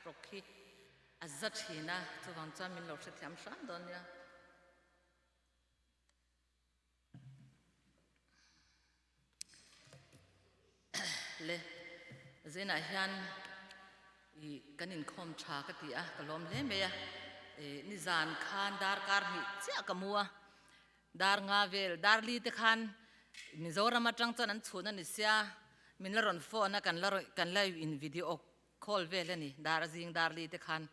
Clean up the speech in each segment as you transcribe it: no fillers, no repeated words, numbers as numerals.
hrawk hi a za thin a, chuvang chuan min lo hrethiam hram dawn nia. Le zinah hian i kan inkhawm tha ka ti a, ka lawm hle mai a. Nizan khan darkar hnih chiah ka mu a, dar nga vel dar li te khan Mizoram atang chuan an chhun a ni sia, min la rawn phone a kan la kan la in video call vel a ni, dar a zing dar li te khan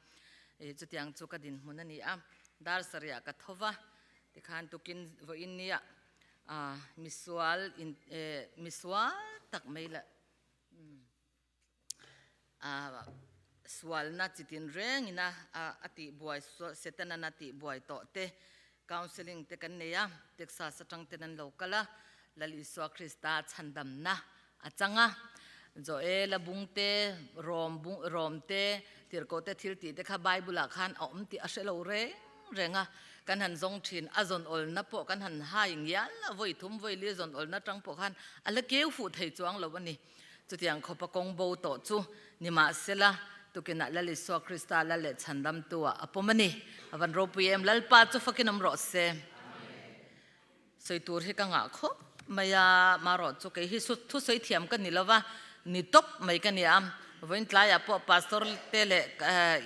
chutiang chu ka dinhmun a ni a, dar sarih ah ka tho va tikhan tukin vawiin nia misual in misual tak mai la sualna chitin rengin a a tihbuai Setanan a tihbuai tawh te counselling te kan nei a, Texas atang ten an lo kal a, Lal Isua Krista chhandamna a chang a, Joela bung te, Rom bung Rom te, tirhkoh te thil tih te kha Bible ah khan a awm tih a hre lo reng reng a, kan han zawng thin a zawn awlna pawh kan han hai ngial a, vawi thum vawi li zawn awlna atang pawh khan a la keu fuh thei chuang lo a ni. Chutiang khawpa kawng bo tawh chu nimahsela tukinah Lal Isua Krista Lal leh Chhandamtu ah a pawm a ni. A van ropui em? Lalpa chu fakin awm rawh se. Sawi tur hi ka ngah khawp mai a, marawh chu kei hi thu sawi thiam ka ni lova, ni tawp mai ka ni a. Vawiin tlaiah pawh pastor te leh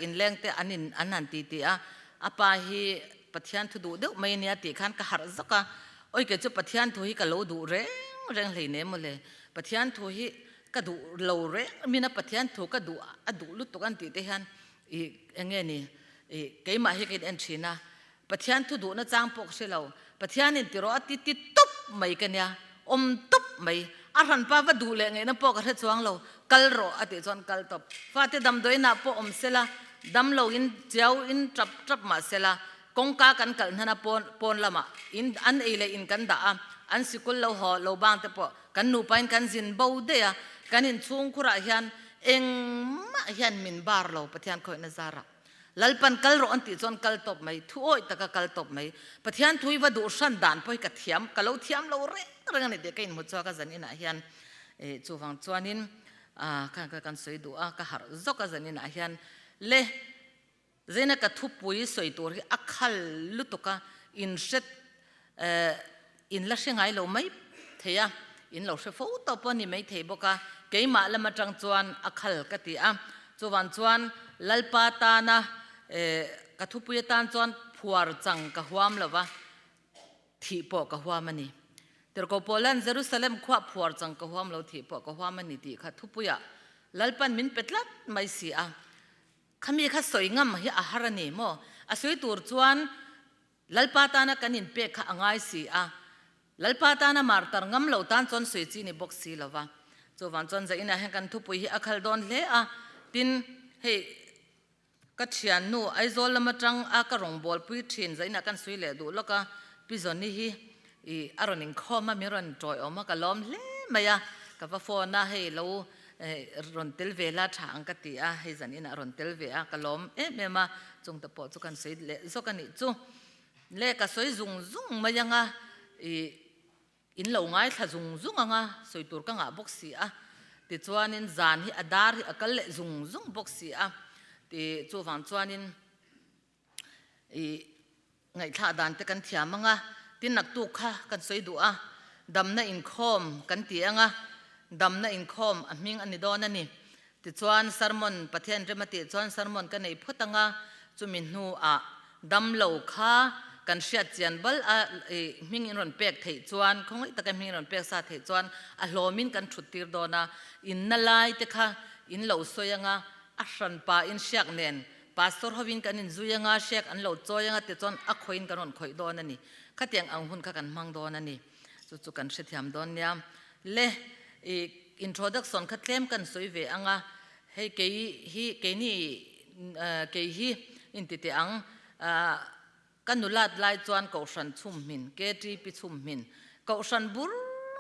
inleng te an in an han ti ti a, a pa hi Pathian thu duh deuh mai a nia tih khan ka harh zawk a, awi kei chu Pathian thu hi ka lo duh reng reng hleinem mawle, Pathian thu hi ka duh lo reng mina Pathian thu ka duh a duh lutuk an tih te hian ih eng nge ni ih keimah hi ka in en thin a, Pathian thu duhna chang pawh ka hre lo, Pathian in ti rawh a ti ti tawp mai ka nia, awm tawp mai, a hranpa va duh leh ngaihna pawh ka hre chuang lo, kal rawh a tih chuan kal tawp, fate damdawiinah pawh awm sela, dam lo in chiau in tap tap mah sela, kawngka kan kalh hnana pawn pawn lamah in an ei leh in kan dah a, an sikul lo haw lo bang te pawh kan nupa in kan zin bo daih a, kan inchhungkhurah hian engmah hian min bar lo Pathian khawihna zarah. Lalpan kal rawh an tih chuan kal tawp mai, thu awih taka kal tawp mai. Pathian thu hi va duh hran dan pawh hi ka thiam, ka lo thiam lo reng reng a ni tih ka inhmu chhuak a zan inah hian. Chuvang chuanin khan ka kan sawi duh a, ka harh zawk a zan inah hian. Le, zaina ka thupui sawi tur hi a khal lutuk a, inhret in la hre ngai lo mai thei a, in lo hre fo tawh pawh a ni mai thei bawk a, keimah lam atang chuan a khal ka ti a, chuvang chuan Lalpa tana ka thupui atan chuan phuar chang ka huam lo va, thih pawh ka huam a ni. Tirhkoh Paulan Jerusalem khuah phuar chang ka huam lo, thih pawh ka huam a ni tih kha thupuiah Lalpan min pe tlat mai si a, khami kha sawi ngam hi a har a ni maw? A sawi tur chuan Lalpa tana kan inpek kha a ngai si a, Lalpa tana martar ngam lo tan chuan sawi chi ni bawk si lo va. Chuvang chuan zainah hian kan thupui hi a khal dawn hle a, tin, hei ka thiannu Aizawl lam atang a ka rawngbawlpui thin zainah kan sawi leh duh lawk a, Pi Zawni hi i a rawn inkhawm a, min rawn tawiawm a, ka lawm hle mai a, ka va phone a, hei lo rawn tel ve la tha ang ka ti a, hei zan inah rawn tel ve a, ka lawm em em a, chung te pawh chu kan sawi leh zawk a nih chu. Le ka sawi zung zung mai ang a, i in lo ngaithla zung zung ang a, sawi tur ka ngah bawk si a, tichuanin zan hi a dar hi a kal leh zung zung bawk si a, ti chuvang chuanin I ngaihthlah dan te kan thiam ang a, tin naktuk kha kan sawi duh a, damna inkhawm kan ti ang a, damna inkhawm a hming a ni dawn a ni. Tichuan sermon Pathian rem a tih chuan sermon ka nei phawt ang a, chumi hnuah damlo kha kan hriat chian bal a, i hming in rawn pek theih chuan, khawngaih taka hming in rawn pek sa theih chuan a hlawmin kan thut tir dawn a, inna lai te kha in lo sawi ang a, a hranpa in hriak nen Pastor hovin kan inzui anga, hrek an lo chawi anga tichuan a khawiin kan rawn khawih dawn a ni. Khatiang ang hun kha kan hmang dawn a ni. Chu chu kan hrethiam dawn nia. Le, i introduction kha tlem kan sawi ve anga, hei kei hi, keini kei hi inti teh ang, ka nulat lai chuan Kohhran chhumhmin, KTP chhumhmin, Kohhran bur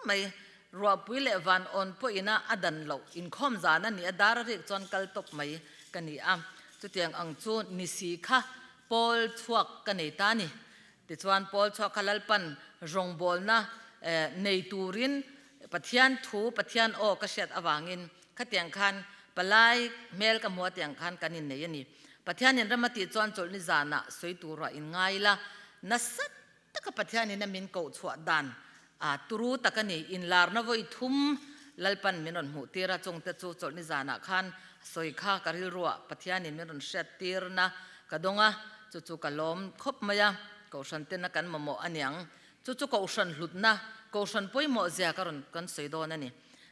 mai, ruahpui leh van awn pawhin a a dan loh, inkhawm zan a nih a dar a rik chuan kal tawp mai ka ni a. Chutiang ang chu ni si kha Paul chhuak ka nei ta a ni. Tichuan Paul chhuak kha Lalpan rawngbawlna nei turin Pathian thu, Pathian aw ka hriat avangin khatiang khan Palai hmel ka hmu a tiang khan kan innei a ni. Pathianin ram a tih chuan chawlhni zanah sawi turah in ngai ila, nasa taka Pathianin a min koh chhuah dan a turu tak a ni. Inlarna vawi thum Lalpan min rawn hmuh tir a, chungte chu chawlhni zanah khan sawi kha ka rilruah Pathianin min rawn hriat tirna ka dawng a, chu chu ka lawm khawp mai a, Kohhran tena kan mamawh a niang. Chu chu Kohhran hlutna, Kohhran pawimawh zia ka rawn kan sawi dawn a ni.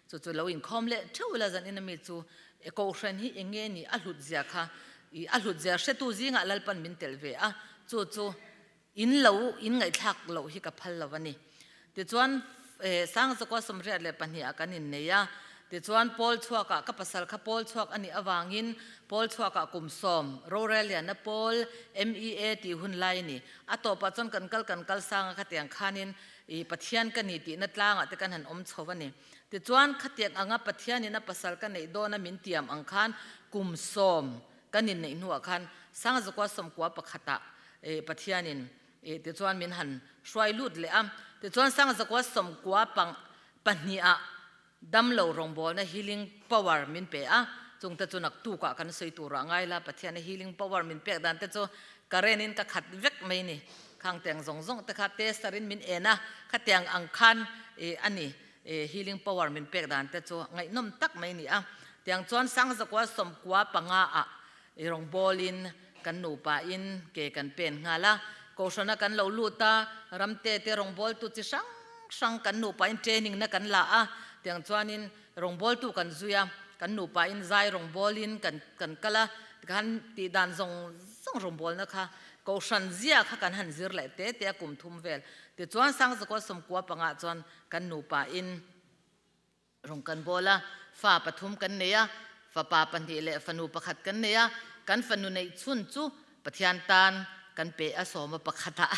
Chu chu lo inkhawm leh theuh ila zan ina mi chu e Kohhran hi eng nge ni a hlut zia kha i a hlut zia hretu zingah Lalpan min telh ve a, chu chu in lo in ngaihthlak loh hi ka phal lo a ni. Tichuan e Sangzakua 32 ah kan innei a, tichuan Paul chhuakah ka pasal kha Paul chhuak a nih avangin Paul chhuakah kum sawm roreliana Paul MEA tih hun lai a ni. A tawpah chuan kan kal kan kal sang a khatiang khanin I Pathian ka ni tihna tlangah te kan han awm chho a ni. Tichuan, khatiang anga Pathianin a pasal ka neih dawna min tiam ang khan kum sawm kan inneih hnuah khan Sangzakua sawmkua pakhatah Pathianin tichuan min han hruai lut leh a. Tichuan, Sangzakua sawmkua pahnihah Damlo rawngbawlna healing power min pe a, chungte chu naktukah kan sawi turah ngai la, Pathiana healing power min pek dan te chu ka renin ka khat vek mai ni. Khang tiang zawng zawng te kha tester in min en a, khatiang ang khan i a ni healing power min pek dan te chu ngaihnawm tak mai ni a. Tiang chuan Sangzakua sawmkua panga ah i rawngbawlin kan nupa in ke kan pen nghal a, Kohhrana kan lo lut a, ramte te rawngbawltu chi hrang hrang kan nupa in training na kan la a, tiang chuanin rawngbawltu kan zui a, kan nupa in zai rawngbawlin kan kan kal a, tikhan tih dan zawng zawng rawngbawlna kha Kohhran zia kha kan han zir leh te te a kum thum vel. Tichuan Sangzakaw sawmkua pangah chuan kan nupa in Rawng kan bawl a, fa pathum kan nei a, fapa pahnih leh fanu pakhat kan nei a, kan fanu neih chhun chu Pathian tan kan pe a sawma pakhatah.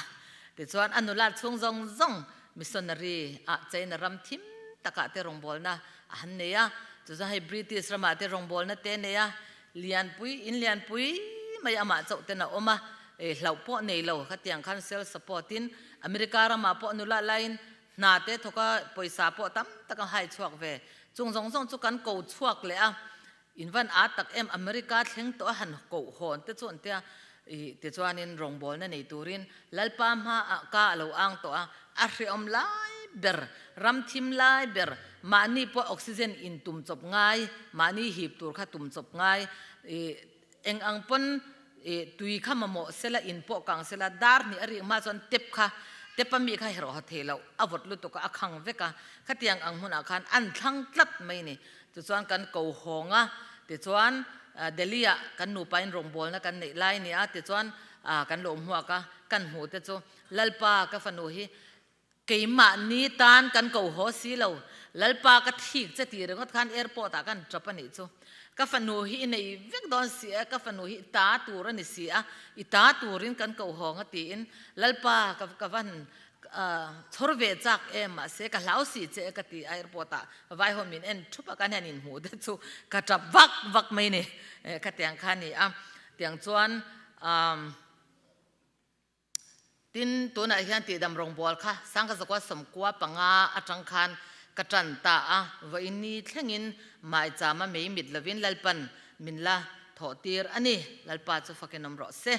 Tichuan a nula chhung zawng zawng missionary ah China ram thim takah te rawngbawlna a han nei a, chuzawng hei British ramah te rawngbawlna te nei a, lianpui in lianpui mai amah chauh ten a awm a, hlauh pawh nei lo khatiang khan self support in America ramah pawh nula laiin Hna te thawk a, pawisa pawh tam tak a hai chhuak ve. Chung zawng zawng chu kan ko chhuak leh a, in van aa tak em America thleng tawh a han koh hawn te chu an tia, ih tichuanin rawngbawlna nei turin Lalpa hmaah ka a lo ang tawh a, a hreawm lai ber, ram thim lai ber, mahni pawh oxygen in tum chawp ngai, mahni hip tur kha tum chawp ngai, ih Eng ang pawn i tui kha mamawh sela, in pawh kang sela, dar hnih a rik hma chuan tep kha, tep a mi kha herh haw thei loh, a vawt lutuk a, a khang vek a, khatiang ang hmunah khan an thlang tlat mai ni. Tichuan kan ko hawng a, tichuan Delhi ah kan nupa in rawngbawlna kan neih lai ni a, tichuan kan lo hmuak a, kan hmuh te chu Lalpa ka fanu hi Keimahni tan kan ko haw si lo. Lalpa ka thik che tih ringawt khan airport ah kan tap a nih chu. Ka fanu hi i nei vek dawn si a, ka fanu hi i ta tur a ni si a, i ta turin kan ko haw nga tiin Lalpa ka ka van chhawr ve chak em mahse ka hlau si che ka ti a airport ah vai ho min en thup a kan hian inhmuh te chu ka tap vak vak mai ni khatiang kha a ni a. Tiang chuan umm. Tin, tunah hian tihdam rawngbâwl kha Sangha zakua sawmkua panga aṭang khan ka ṭan ta a, vawiin thlengin maichama mei mit lovin Lalpan min la thawhtir a ni. Lalpa chu fakin awm rawh se.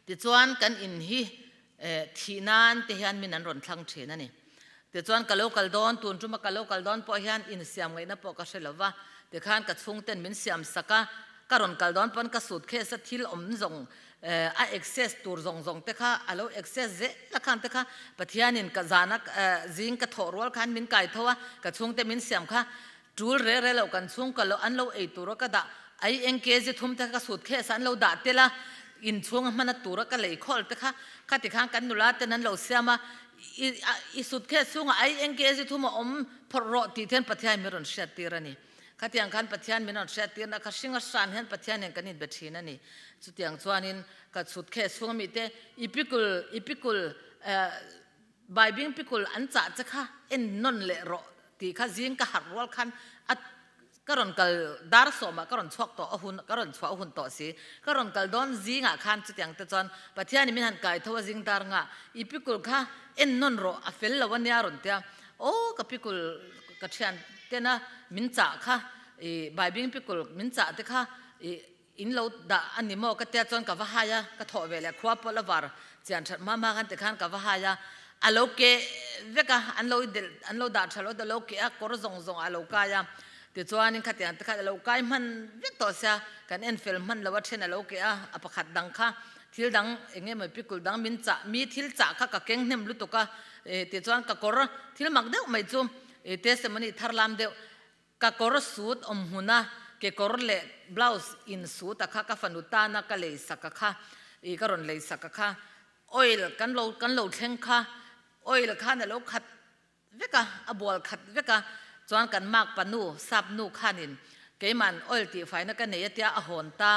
Tichuan, kan in hi thih nan te hian min an rawn thlang ṭhin a ni. Tichuan, ka lo kal dawn, tun ṭuma ka lo kal dawn pawh hian insiam ngaihna pawh ka hre lo va, tikhan ka chhungten min siam sak a, ka rawn kal dawn pawn ka suitcase a thil awm zawng a excess tur zawng zawng te kha a lo excess zel a khan te kha Pathianin ka zana zing ka thawh rual khan min kai tho a, ka chhungte min siam kha tul re re lo kan chhung ka lo an lo ei tura ka dah ai eng kg thum te kha ka suitcase ah an lo dah tel a, inchhunga hmana tura ka lei khawl te kha khati khan kan nula ten an lo siam a, I suitcase chhungah ai eng kg thum a awm phawrh rawh tih hian Pathian min rawn hriat tir a ni. Khatiang khan Pathian min rawn hriat tirna kha hringa hran hian Pathian nen kan inbe thin a ni. Chutiang chuanin ka suitcase chhunga mite i pikul i pikul baibing pikul an chah che kha en nawn leh rawh tih kha zing ka harh rual khan a Ka rawn kal dar sawmah ka rawn chhuak tawh a hun, ka rawn chhuah a hun tawh si. Ka rawn kal dawn zingah khan chutiang te chuan Pathianin min han kai tho a zing dar ngah i pikul kha en nawn rawh a fel lo a nia rawn tia. Aw ka pikul ka thian tena min chah kha I baibing pikul min chah te kha i in lo dah a ni maw ka tia chuan ka va hai a, ka thawh ve leh khua pawh la var chian that hma hma khan tikhan ka va hai a, a lo keh vek a, an lo delh an lo dah tha lo ta lo keh a, kawr zawng zawng ah a lo kai a, tichuanin khatiang te khan a lo kai hman vek tawh sia, kan en fel hman lo a then a lo keh a, a pakhat dang kha thil dang eng nge maw pikul dang min chah mi thil chah kha ka keng hnem lutuk a, tichuan ka kawr thil mak deuh mai chu testimony thar lam deuh Ka kawr suit awm hmuna kekawr leh blouse in suit a kha ka fanu tana ka lei sak a kha i ka rawn lei sak a kha oil kan lo kan lo thleng kha oil khan a lo khat vek a a bual khat vek a chuan kan mak panu sap nu khanin keiman oil tihfaina ka nei a tia a hawn ta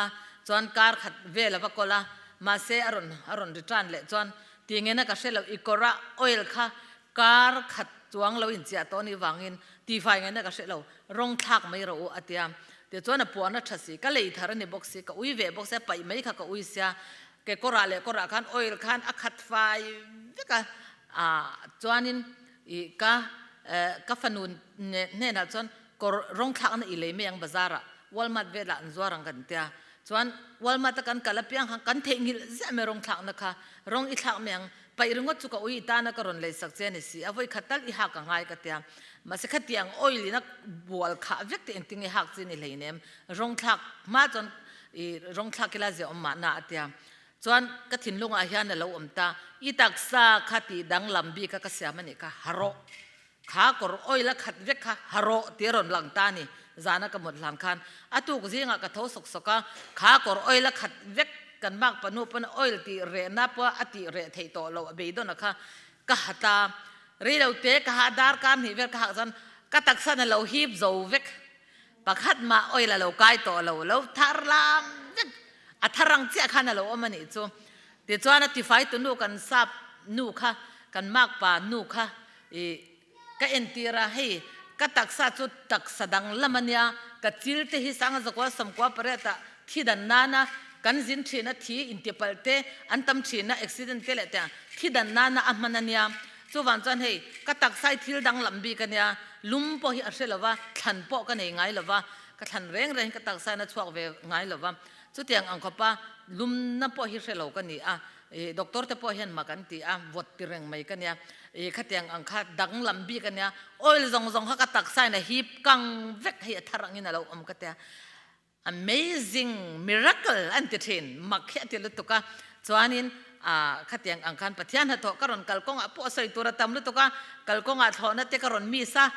chuan kar khat vel a va kawl a mahse a rawn a rawn return leh chuan tingena ka hre lo i kawra oil kha Kar khat chuang lo inchiah tawh anih vangin tifai ngaihna ka hre lo, rawng thlak mai rawh u a tia. Tichuan a puan a tha si, ka lei thar a ni bawk si, ka ui ve bawk sia, paih mai kha ka ui sia, kekawrah leh kawrah khan oil khan a khat fai vek a, ah chuanin ih ka ka fanu hnenah chuan kawr rawng thlakna i lei mai ang bazar ah Walmart velah an zuar ang kan tia, chuan Walmart a kan kal apiang khan kan theihnghilh ziah mai rawng thlakna kha, rawng i thlak mai ang Paih ringawt chu ka ui i tana ka rawn leisak che a ni si, a vawi khat tal i hak a ngai ka tia. Mahse khatiang oil in a bual khah vek te engtin nge hak chi ni hleinem, rawng thlak hma chuan i rawng thlak ila zia awm mahna a tia. Chuan ka thinlungah hian a lo awm ta, i taksa kha tih danglam bik a ka siam a nih kha, ha rawh. Kha kawr oil a khat vek kha, ha rawh tih a rawn lang ta a ni, zana ka mut hlan khan. A tuk zingah ka tho sawk sawk a, kha kawr oil a khat vek kan mak panu pawn oil tih rehna pawh a tih reh theih tawh loh a beidawn a kha ka ha ta. Reilo te ka ha dar kar hnih vel ka hak chuan ka taksa na lo hip zo vek. Pakhat mah oil a lo kai tawh lo, lo thar lam vek. A thar ang chiah khan a lo awm a nih chu. Tichuan a tifai tu nu kan sap nu kha, kan makpa nu kha I ka entir a, hei ka taksa chu taksa dang lam a nia, ka chil te hi sanga zakua samkua pariat ah thi dan nana kan zin thin a, thi intipalh te an tam thin a, accident te leh te ah thi dan nana a hman a nia, chuvang chuan hei ka taksa hi thil dang lam bik a nia, lum pawh hi a hre lo va, thlan pawh ka nei ngai lo va, ka thlan reng reng hi ka taksa in a chhuak ve ngai lo va, chutiang ang khawpa lumna pawh hi hre lo ka ni a. I doctor te pawh hian mak an ti a, vawt ti reng mai ka nia. I khatiang ang kha danglam bik a nia, oil zawng zawng kha ka taksa in a hip kang vek hei a thar angin a lo awm ka tia. Amazing miracle an ti thin, mak hi a ti lutuk a. Chuanin ah khatiang ang khan Pathian hnathawh ka rawn kalkawngah pawh sawi tur a tam lutuk a, kalkawngah thlawhna te ka rawn miss a,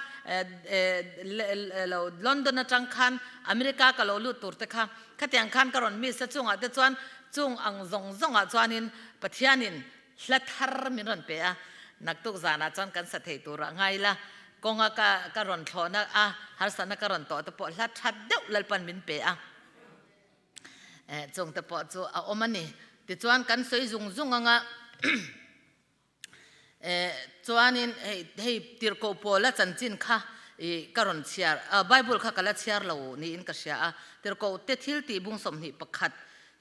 lo London atang khan America ka lo lut tur te kha khatiang khan ka rawn miss a, chungah te chuan Chung ang zawng zawngah chuanin Pathianin hla thar min rawn pe a, naktuk zanah chuan kan sa thei turah ngai la, kawnga ka ka rawn thlawhna a harsatna ka rawn tawh te pawh hla that deuh Lalpan min pe a, eh chung te pawh chu a awm a ni. Tichuan kan sawi zung zung anga Eh, chuanin hei hei tirhkoh Paula chanchin kha i ka rawn chhiar, Bible kha ka la chhiar lo niin ka hria a, tirhkoh te thil tih bung 21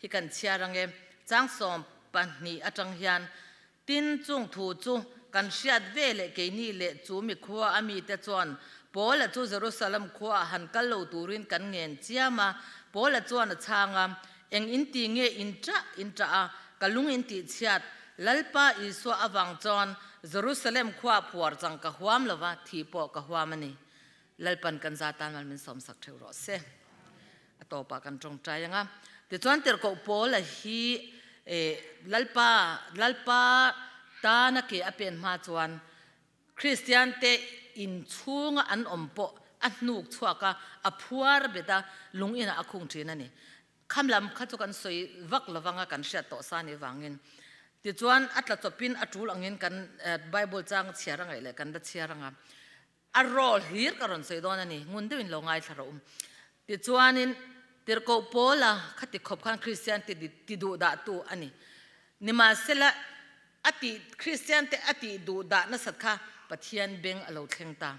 hi kan chhiar ange, chang 12 atang hian, Tin, chung thu chu kan hriat ve leh keini leh chu mi khua a mite chuan Paula chu Jerusalem khuaah han kal lo turin kan ngen chiam a, Paula chuan a chhang a, Eng in ti nge in ṭah in ṭah a, ka lung in tih chhiat, Lalpa Isua avang chuan Jerusalem khua phuar chang ka huam lo va, thi pawh ka huam a ni. Lalpan kan za tan mal min sawmsak theuh rawh se. A tawpah kan tawngtai ang a. Tichuan tirhkoh Paula hi Lalpa Lalpa tana ke a pen hma chuan Kristiante inchhunga an awm pawh a hnuk chhuak a, a phuar bet a, lung inah a khung thin a ni. Kham lam kha chu kan sawi vak lo vanga kan hriat tawh sa ni vangin. Tichuan a tla chawpin a tul angin kan Bible chang chhiar a ngaih leh kan la chhiar anga. A raw hlir ka rawn sawi dawn a ni, ngun deuhin lo ngaithla rawh um. Tichuanin Tirhkoh Paula khati khawp khan Kristian ti duhdahtu a ni. Nimahsela a tih Kristian te a tih duhdah nasat kha Pathian beng a lo thleng ta.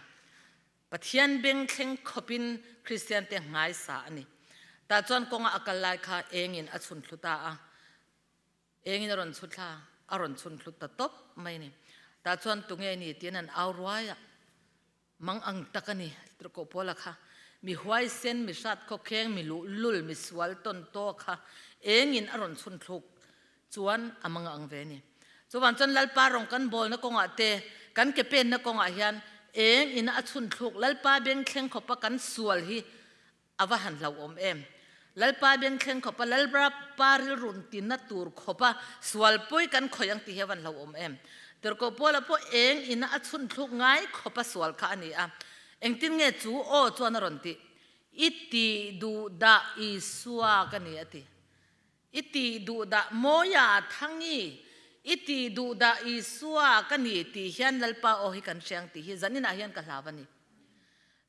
Pathian beng thleng khawpin Kristian te nghaisa a ni. Tah chuan kawnga a kal lai kha engin a chhun thlu ta a. Engin a rawn chhu thla, a rawn chhun thlu ta tawp mai a ni. Tah chuan tunge ni tiin an au ruai a. Mang ang tak a ni, Tirhkoh Paula kha. Mi huaisen, mi hrat khawkheng, mi luhlul, mi sual tawn taw kha engin a rawn chhun thluk chuan a mang ang ve ni. Chuvang chuan Lalpa rawng kan bawlna kawngah te, kan ke penna kawngah hian eng ina a chhun thluk Lalpa bengthleng khawpa kan sual hi a va han hlauhawm em. Lalpa bengthleng khawpa Lalpa rilrun tinna tur khawpa sual pawi kan khawih ang tih hi a van hlauhawm em. Tirhkoh Paula pawh eng ina a chhun thluk ngai khawpa sual kha a ni a. Engtin nge chu aw chuan a rawn tih? I tih duh dah Isua ka ni a ti. I tih duh dah Mawia Thangi, i tih duh dah Isua ka ni tih hian Lalpa aw hi kan hriang tih hi zaninah hian ka hlau a ni.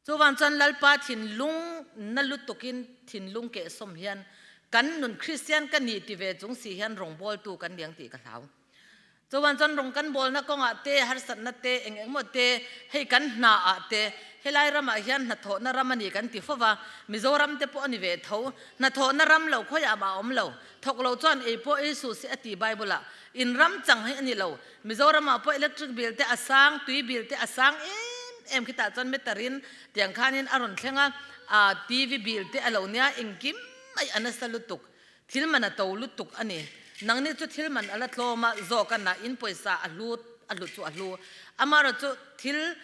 Chuvang chuan Lalpa thinlung na lutukin thinlung kehsawm hian kan nun Kristian ka ni ti ve chung si hian rawngbawltu kan ni ang tih ka hlau. Chuan chuan rawng kan bawlna kawngah te, harsatna te, eng eng maw te, hei kan hnaah te, helai ramah hian hnathawhna ram a ni kan ti fo va, Mizoram te pawh a ni ve tho. Hnathawhna ram lo khawiah mah a awm lo. Thawk lo chuan ei pawh ei suh se a ti Bible-ah. In ram chang hi a ni lo. Mizoramah pawh electric bill te a sang, tui bill te a sang em em khitah chuan meter-in tiang khanin a rawn thleng a, TV bill te a lo nia, engkim mai a nasa lutuk. Thil man a to lutuk a ni. Nangni chu thil man a la tlawm a, zawk a na in pawisa a hlu a hlut chu a hlu. Amaherawh chu thil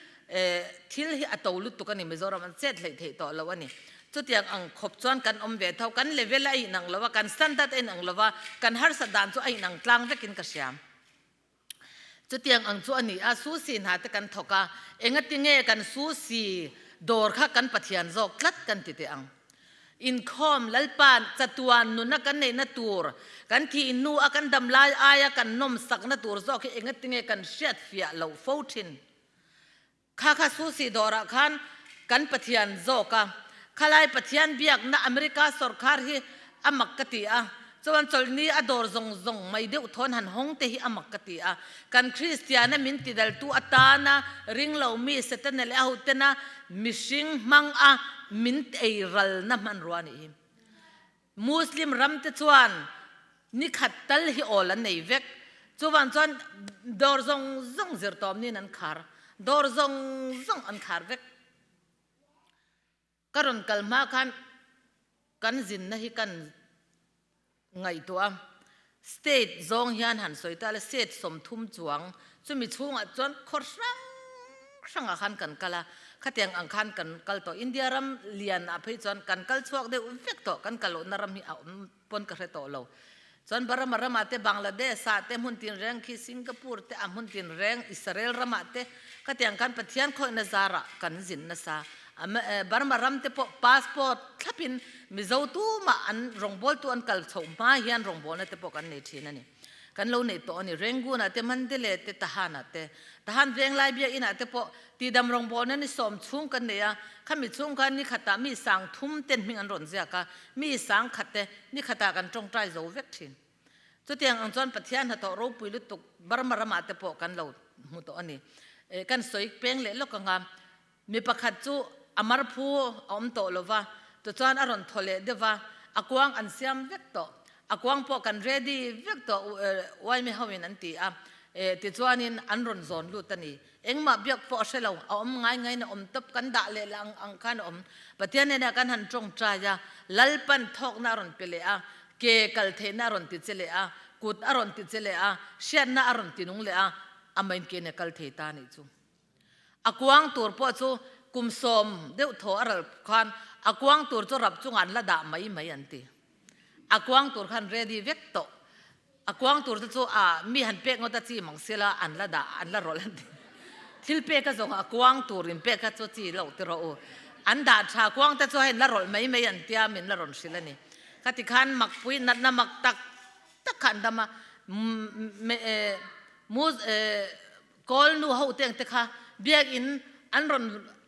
thil hi a to lutuk a ni Mizoram an chet hleih theih tawh lo a ni. Chutiang ang khawp chuan kan awm ve tho. Kan level a inang lo a, kan standard a inang lo a, kan harsat dan chu a inang tlang vekin ka hria. Chutiang ang chu a ni a, Susi hna te kan thawk a, engati nge kan Susi dawr kha kan Pathian zawk tlat kan ti teh ang. Inkhawm Lalpa chatuan nuna kan neihna tur, kan thih hnu a kan dam lai aia kan nawmsakna tur zawk hi engati nge kan hriat fiah loh fo thin. Kha kha Susi dawrah khan kan Pathian zawk a, khalai Pathian biakna America sawrkhar hi a mak ka ti a, chuan chawlhni a dawr zawng zawng mai deuh thawn han hawng te hi a mak ka ti a, kan Kristiana min tidaltu atana ringlo mi Setana leh a hotena mihring hmang a min eiralna hmanrua a nih hi. Muslim ram te chuan ni khat tal hi awl an nei vek. Chuvang chuan dawr zawng zawng zirtawm niin an khar. Dawr zawng zawng an khar vek. Ka rawn kal hma khan kan zinna hi kan ngaihtuah a. State zawng hian han sawi ta la, state 30 chuang, chumi chhungah chuan khaw hrang hrangah khan kan kal a, khatiang ang khan kan kal tawh. India ram lianah phei chuan kan kal chhuak deuh vek tawh, kan kal lohna ram hi a awm pawn ka hre tawh lo. Chuan Burma ramah te, Bangladesh-ah te, hmun tinreng khi Singapore te, a hmun tinreng Israel ramah te, khatiang khan Pathian khawihna zarah kan zin nasa. Burma ram te pawh passport thlapin Mizo tumah an rawngbawltu an kal chhoh hma hian rawngbawlna te pawh kan nei thin a ni. Kan lo neih tawh a ni. Rangoon-ah te, Mandalay te, Tahan-ah te, Tahan Venglai Biakinn-ah te pawh tihdam rawngbawlna ni sawm chhung kan nei a. Khami chhung khan ni khatah mi 3000 ten hming an rawn ziak a, mi 1000 te ni khatah kan tawngtai zo vek thin. Chutiang ang chuan Pathian hnathawh ropui lutuk Burma ramah te pawh kan lo hmu tawh a ni. Kan sawi peng leh lawk ang a. Mi pakhat chu a mar phu a awm tawh lo va, tichuan a rawn thaw leh deuh va, a kuang an siam vek tawh. A kuang pawh kan ready vek tawh uaimi hoin an ti a, tichuanin an rawn zawn lut a ni. Engmah biak pawh a hre lo, a awm ngai ngaiin a awm tawp, kan dah leh lah ang ang khan a awm. Pathian hnenah kan han tawngtai a, Lalpan thawkna a rawn pe leh a, ke kal theihna a rawn ti che leh a, kut a rawn ti che leh a, hriatna a rawn ti nung leh a, amahin ke in a kal thei ta a nih chu. A kuang tur pawh chu kum sawm deuh thaw a ral khan a kuang tur chu rap chungah an la dah mai mai an ti. A kuang tur khan ready vek tawh. A kuang tur te chu a mi han pek ngawt a chi mang sela an la dah an la rawlh an ti. Thil pek a zawng a kuang tur in pek kha chu chi loh ti rawh u. An dah tha kuang te chu hei la rawlh mai mai an tia min la rawn hrilh a ni. Khati khan makpui natna mak tak tak kha an dam a. Kawl nu ho te ang te kha biakinn an rawn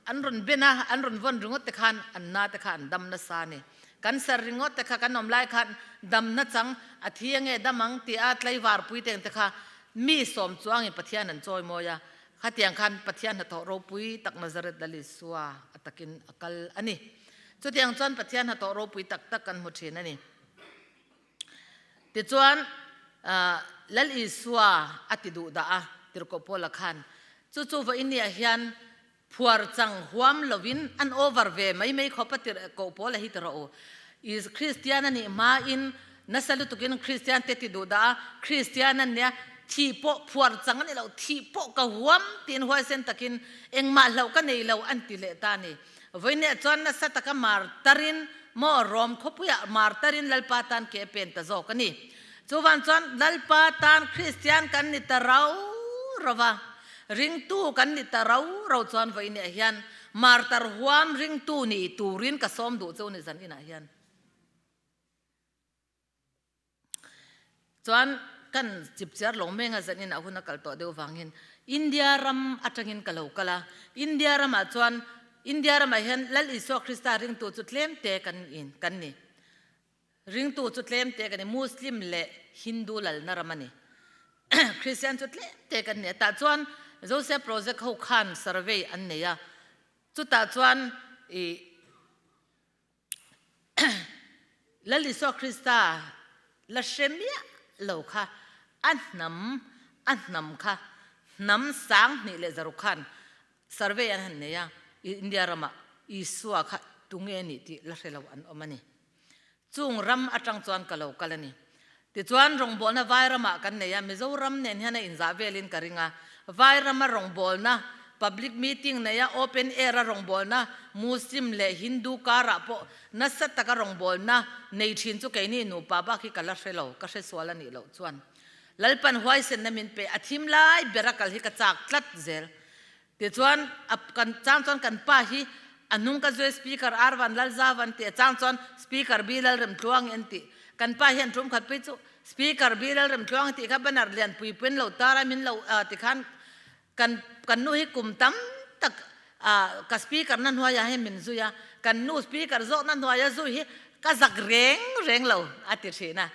an rawn ben a, an rawn vawn ringawt te khan an na te kha an dam nasa a ni. Kan ser ringawt te kha kan awm lai khan damna chang a thi ange dam ang tih a tlaivar pui te ang te kha mi sawm chuangin Pathian an chawi mawi a, khatiang khan Pathian hnathawh ropui tak Nazareth Lal Isua a takin a kal a ni. Chutiang chuan Pathian hnathawh ropui tak tak kan hmu thin a ni. Tichuan, Lal Isua a ti duh dah a, Tirhkoh Paula khan, Chu chu vawiin niah hian Phuar chang huam lovin an over ve mai mai khawp a ti koh pawl a hi ti rawh u. I Kristian a nih hmain nasa lutukin Kristian te ti duh dah a, Kristian an nia thih pawh phuar chang a ni lo, thih pawh ka huam tiin huaisen takin engmah hlauh ka nei lo an ti leh ta a ni. Vawiinah chuan nasa taka martarin maw Rom khawpuiah martarin Lalpa tan ke a pen ta zawk a ni. Chuvan chuan Lalpa tan Kristian kan ni ta rau rau va, ringtu kan ni ta rau rau chuan vawiinah hian martar huam ringtu ni turin ka sawm duh chu ni zan inah hian. Chuan kan chipchiar lo meng a zanin a hun a kal tawh deuh vangin India ram atangin ka lo kal a, India ramah chuan India ramah hian Lal Isua Krista ringtu chu tlem te kan in kan ni. Ringtu chu tlem te kan ni, Muslim leh Hindu lalna ram a ni. Christian chu tlem te kan ni a, tah chuan Joseph Project ho khan survey an nei a, chutah chuan i Lal Isua Krista la hre miah lo kha a hnam a hnam kha hnam 2600 khan survey an han nei a, India ramah Isua kha tunge a nih tih la hre lo an awm a ni. Chung ram atang chuan ka lo kal a ni. Tichuan rawngbawlna vai ramah kan nei a, Mizoram nen hian a inzah velin ka ring a. Vai rama rawngbawlna, public meeting neia open air a rawngbawlna, Muslim leh Hindu karah pawh nasa taka rawngbawlna nei thin chu keini nupa bak hi ka la hre lo, ka hre sual a nih loh chuan. Lalpan huaisenna min pe, a thim lai bera kal hi ka chak tlat zel. Tichuan a kan chang chuan kan pa hi a hnung ka zui speaker R van lal za van tih a chang chuan speaker B lal rem tluang in tih kan pa hian tum khat pui chu speaker B lal rem tluang tih kha banner lian pui puin lo tar a min lo tikhan kan kan nu hi kum tam tak ka speaker na hnuaiah hian min zui a kan nu speaker zawk na hnuaia zui hi ka zak reng reng lo a ti thin a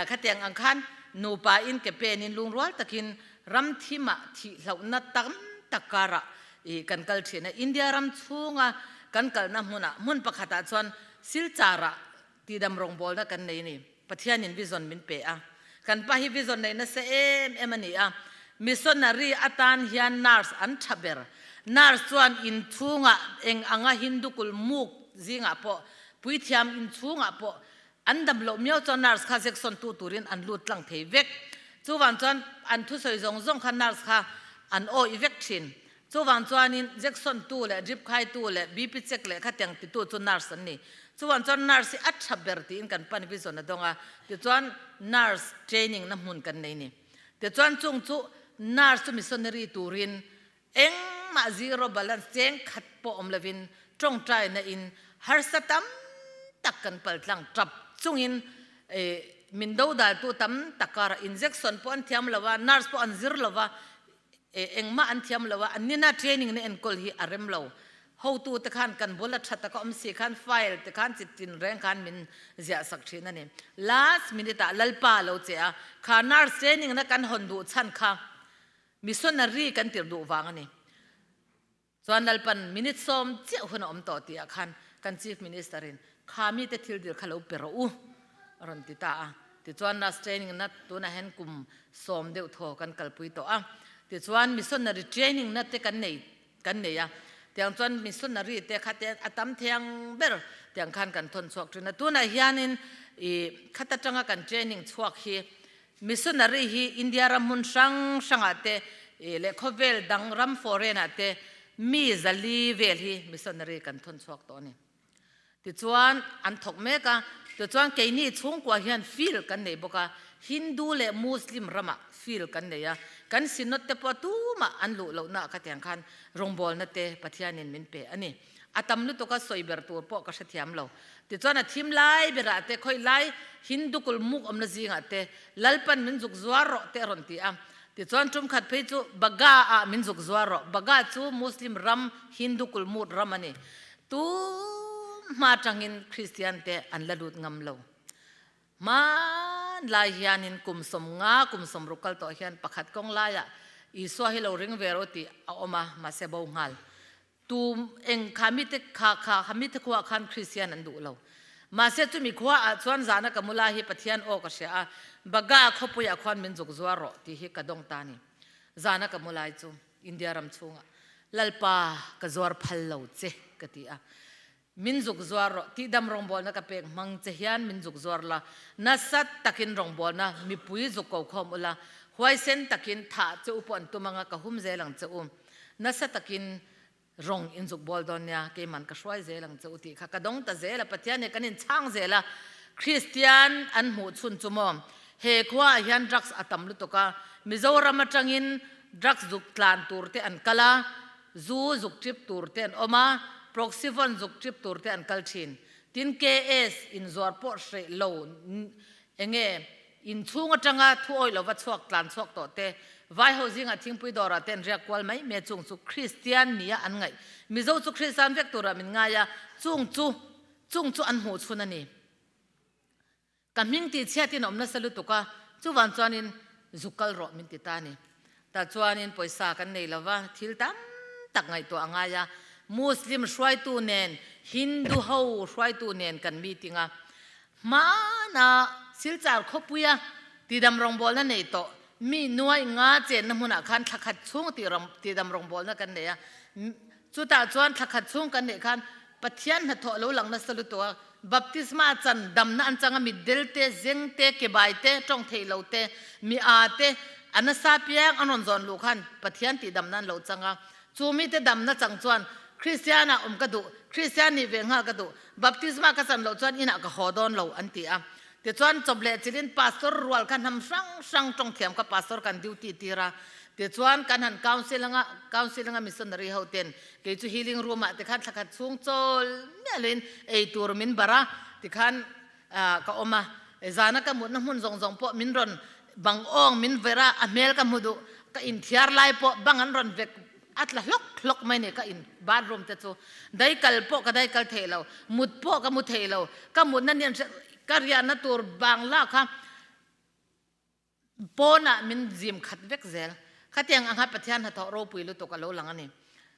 khatiang ang khan nupa in ke pen in lungrual takin Ram thimah thihlohna tam tak karah i kan kal thin a. India ram chhunga kan kalna hmunah hmun pakhatah chuan Silchar-ah tidam rawngbawlna kan nei a ni. Pathianin vision min pe a. Kan pa hi vision neih nasa em em a ni a. Missionary atan hian nurse an tha ber. Nurse chuan inchhungah eng anga Hindu kul muk zingah pawh, puithiam inchhungah pawh An dam loh miau chuan nurse kha Jackson tu turin an lut tlang thei vek. Chuvang chuan an thusawi zawng zawng kha nurse kha an awih vek thin. Chuvang chuanin Jackson tu leh drip khai tu leh BP check leh khatiang titu chu nurse an ni. Chuvang chuan nurse hi a tha ber tiin kan pan vision a dawng a, tichuan nurse training na hmun kan nei ni. Tichuan chung chu nurse chu missionary turin Engmah zero balance cheng khat pawh awm lovin tawngtaina in harsa tam tak kan paltlang tap chungin min dodaltu tam tak karah injection pawh an thiam lo a, nurse pawh an zir lo a, engmah an thiam lo a, an nina training na enkawl hi a rem lo. Hotu te khan kan bula tha taka awm si khan file te khan chi tin reng khan min ziah sak thin a ni. Last minute ah Lalpa lo che a, kha nurse training na kan hawn duh chhan kha Missionary kan tirh duh vang a ni. Chuan Lalpan minute sawm chiah hun a awm tawh tih ah khan kan Chief Minister in kha mite thil dil kha lo pe rawh u a rawn ti ta a. Tichuan nurse training na tunah hian kum sawm deuh thaw kan kalpui tawh a. Tichuan missionary training na te kan nei kan nei a. Tiang chuan missionary te kha te a tam thiang ber tiang khan kan thawn chhuak thin a. Tunah hianin i khat atanga kan training chhuak hi Missionary hi India ram hmun hrang hrangah te leh khawvel dang ram foreign ah te mi zali vel hi missionary kan thawn chhuak tawh a ni. Tichuan an thawk mek a, tichuan keini chhungkua hian field kan nei bawk a, Hindu leh Muslim ramah field kan nei a, kan synod te pawh tumah an luh lohna ah khatiang khan rawngbawlna te Pathianin min pe a ni. A tam lutuk a sawi ber tur pawh ka hrethiam lo. Tichuan a thim lai berah te khawi lai Hindu kul muk awmna zingah te Lalpan min zuk zuar rawh te a rawn ti a. Tichuan tum khat phei chu Baga ah min zuk zuar rawh. Baga chu Muslim ram Hindu kul mut ram a ni. Tu hma tangin Kristian te an la lut ngam lo. Hmanlai hianin kum 50 kum 60 kal tawh hian pakhat kawng laiah Isua hi lo ring ve rawh tih a awm a, mahse bo nghal. Tu eng kha mite kha kha kha mite khua khan Kristian an duh lo. Mahse chumi khua ah chuan zana ka mula hi Pathian aw ka hria a, Baga khawpui ah khuan min zuk zuar rawh tih hi ka dawng ta ni. Zana ka mulai chu India ram chhungah. Lalpa ka zuar phal lo che ka ti a. Min zuk zuar rawh, tihdam rawngbawlna ka pek hmang che hian min zuk zuar la, nasa takin rawngbawlna mipui zuk ko khawm ula, huaisen takin thah che u pawh an tum anga ka hum zel ang che u. Nasa takin rawng in zuk bawl dawn nia, keiman ka hruai zel ang che u tih kha ka dawng ta zel a, Pathian nih kan inchhang zel a, Kristian an hmuh chhun chu maw, he khuaah hian drugs a tam lutuk a, Mizoram atangin drugs zuk tlan tur te an kal a, Zu zuk trip tur te an awm a, Proxyvon zuk trip tur te an kal thin. Tin KS inzuar pawh hreh lo enge inchhung atanga thu awih lova chhuak tlan chhuak tawh te, vai ho zingah thingpui dawrah te an riak kual mai mai a, chung chu Kristian nia an ngaih. Mizo chu Kristian vek turah min ngai a, chung chu chung chu an hmuh chhun a ni. Ka hming tih chhiatin a awm nasa lutuk a, chuvang chuanin zuk kal rawh min ti ta a ni. Tah chuanin pawisa kan nei lova, thil tam tak ngaihtuah a ngai a. Muslim hruaitu nen, Hindu ho hruaitu nen kan meeting a. Hmana Silchar khawpuia tidam rawngbawlna nei tawh mi nuai nga chenna hmunah khan thla khat chhung tidam rawngbawlna kan nei a. Chutah chuan thla khat chhung kan neih khan Pathian hnathawh a lo lang nasa lutuk a, baptisma chan damna an chang a, mitdel te, zeng te, kebai te, tawng theih lo te, mi aa te, a nasa piang an rawn zawn luh khan Pathian tih damna an lo chang a. Chu mite damna chang chuan Kristian ah awm ka duh, Kristian nih ve nghal ka duh, baptisma ka chan loh chuan inah ka haw dawn lo an ti a. Tichuan chawp leh chilin pastor rual kha hnam hrang hrang tawng thiam kha pastor kan duty tir a. Tichuan kan han council anga, council anga missionary ho ten kei chu healing room ah tikhan thla khat chhung chawl miah loin ei tur min bar a, tikhan ka awm a. Zana ka mutna hmun zawng zawng pawh min rawn bang awng min ver a, a hmel ka hmu duh, ka inthiar lai pawh bang an rawn vek A tla hlawk hlawk mai ni ka in bathroom te chu dai kal pawh ka dai kal thei lo, mut pawh ka mu thei lo, ka mutna nian hre ka riahna tur bangla kha pawnah min zim khat vek zel. Khatiang ang kha Pathian hnathawh ropui lutuk a lo lang a ni.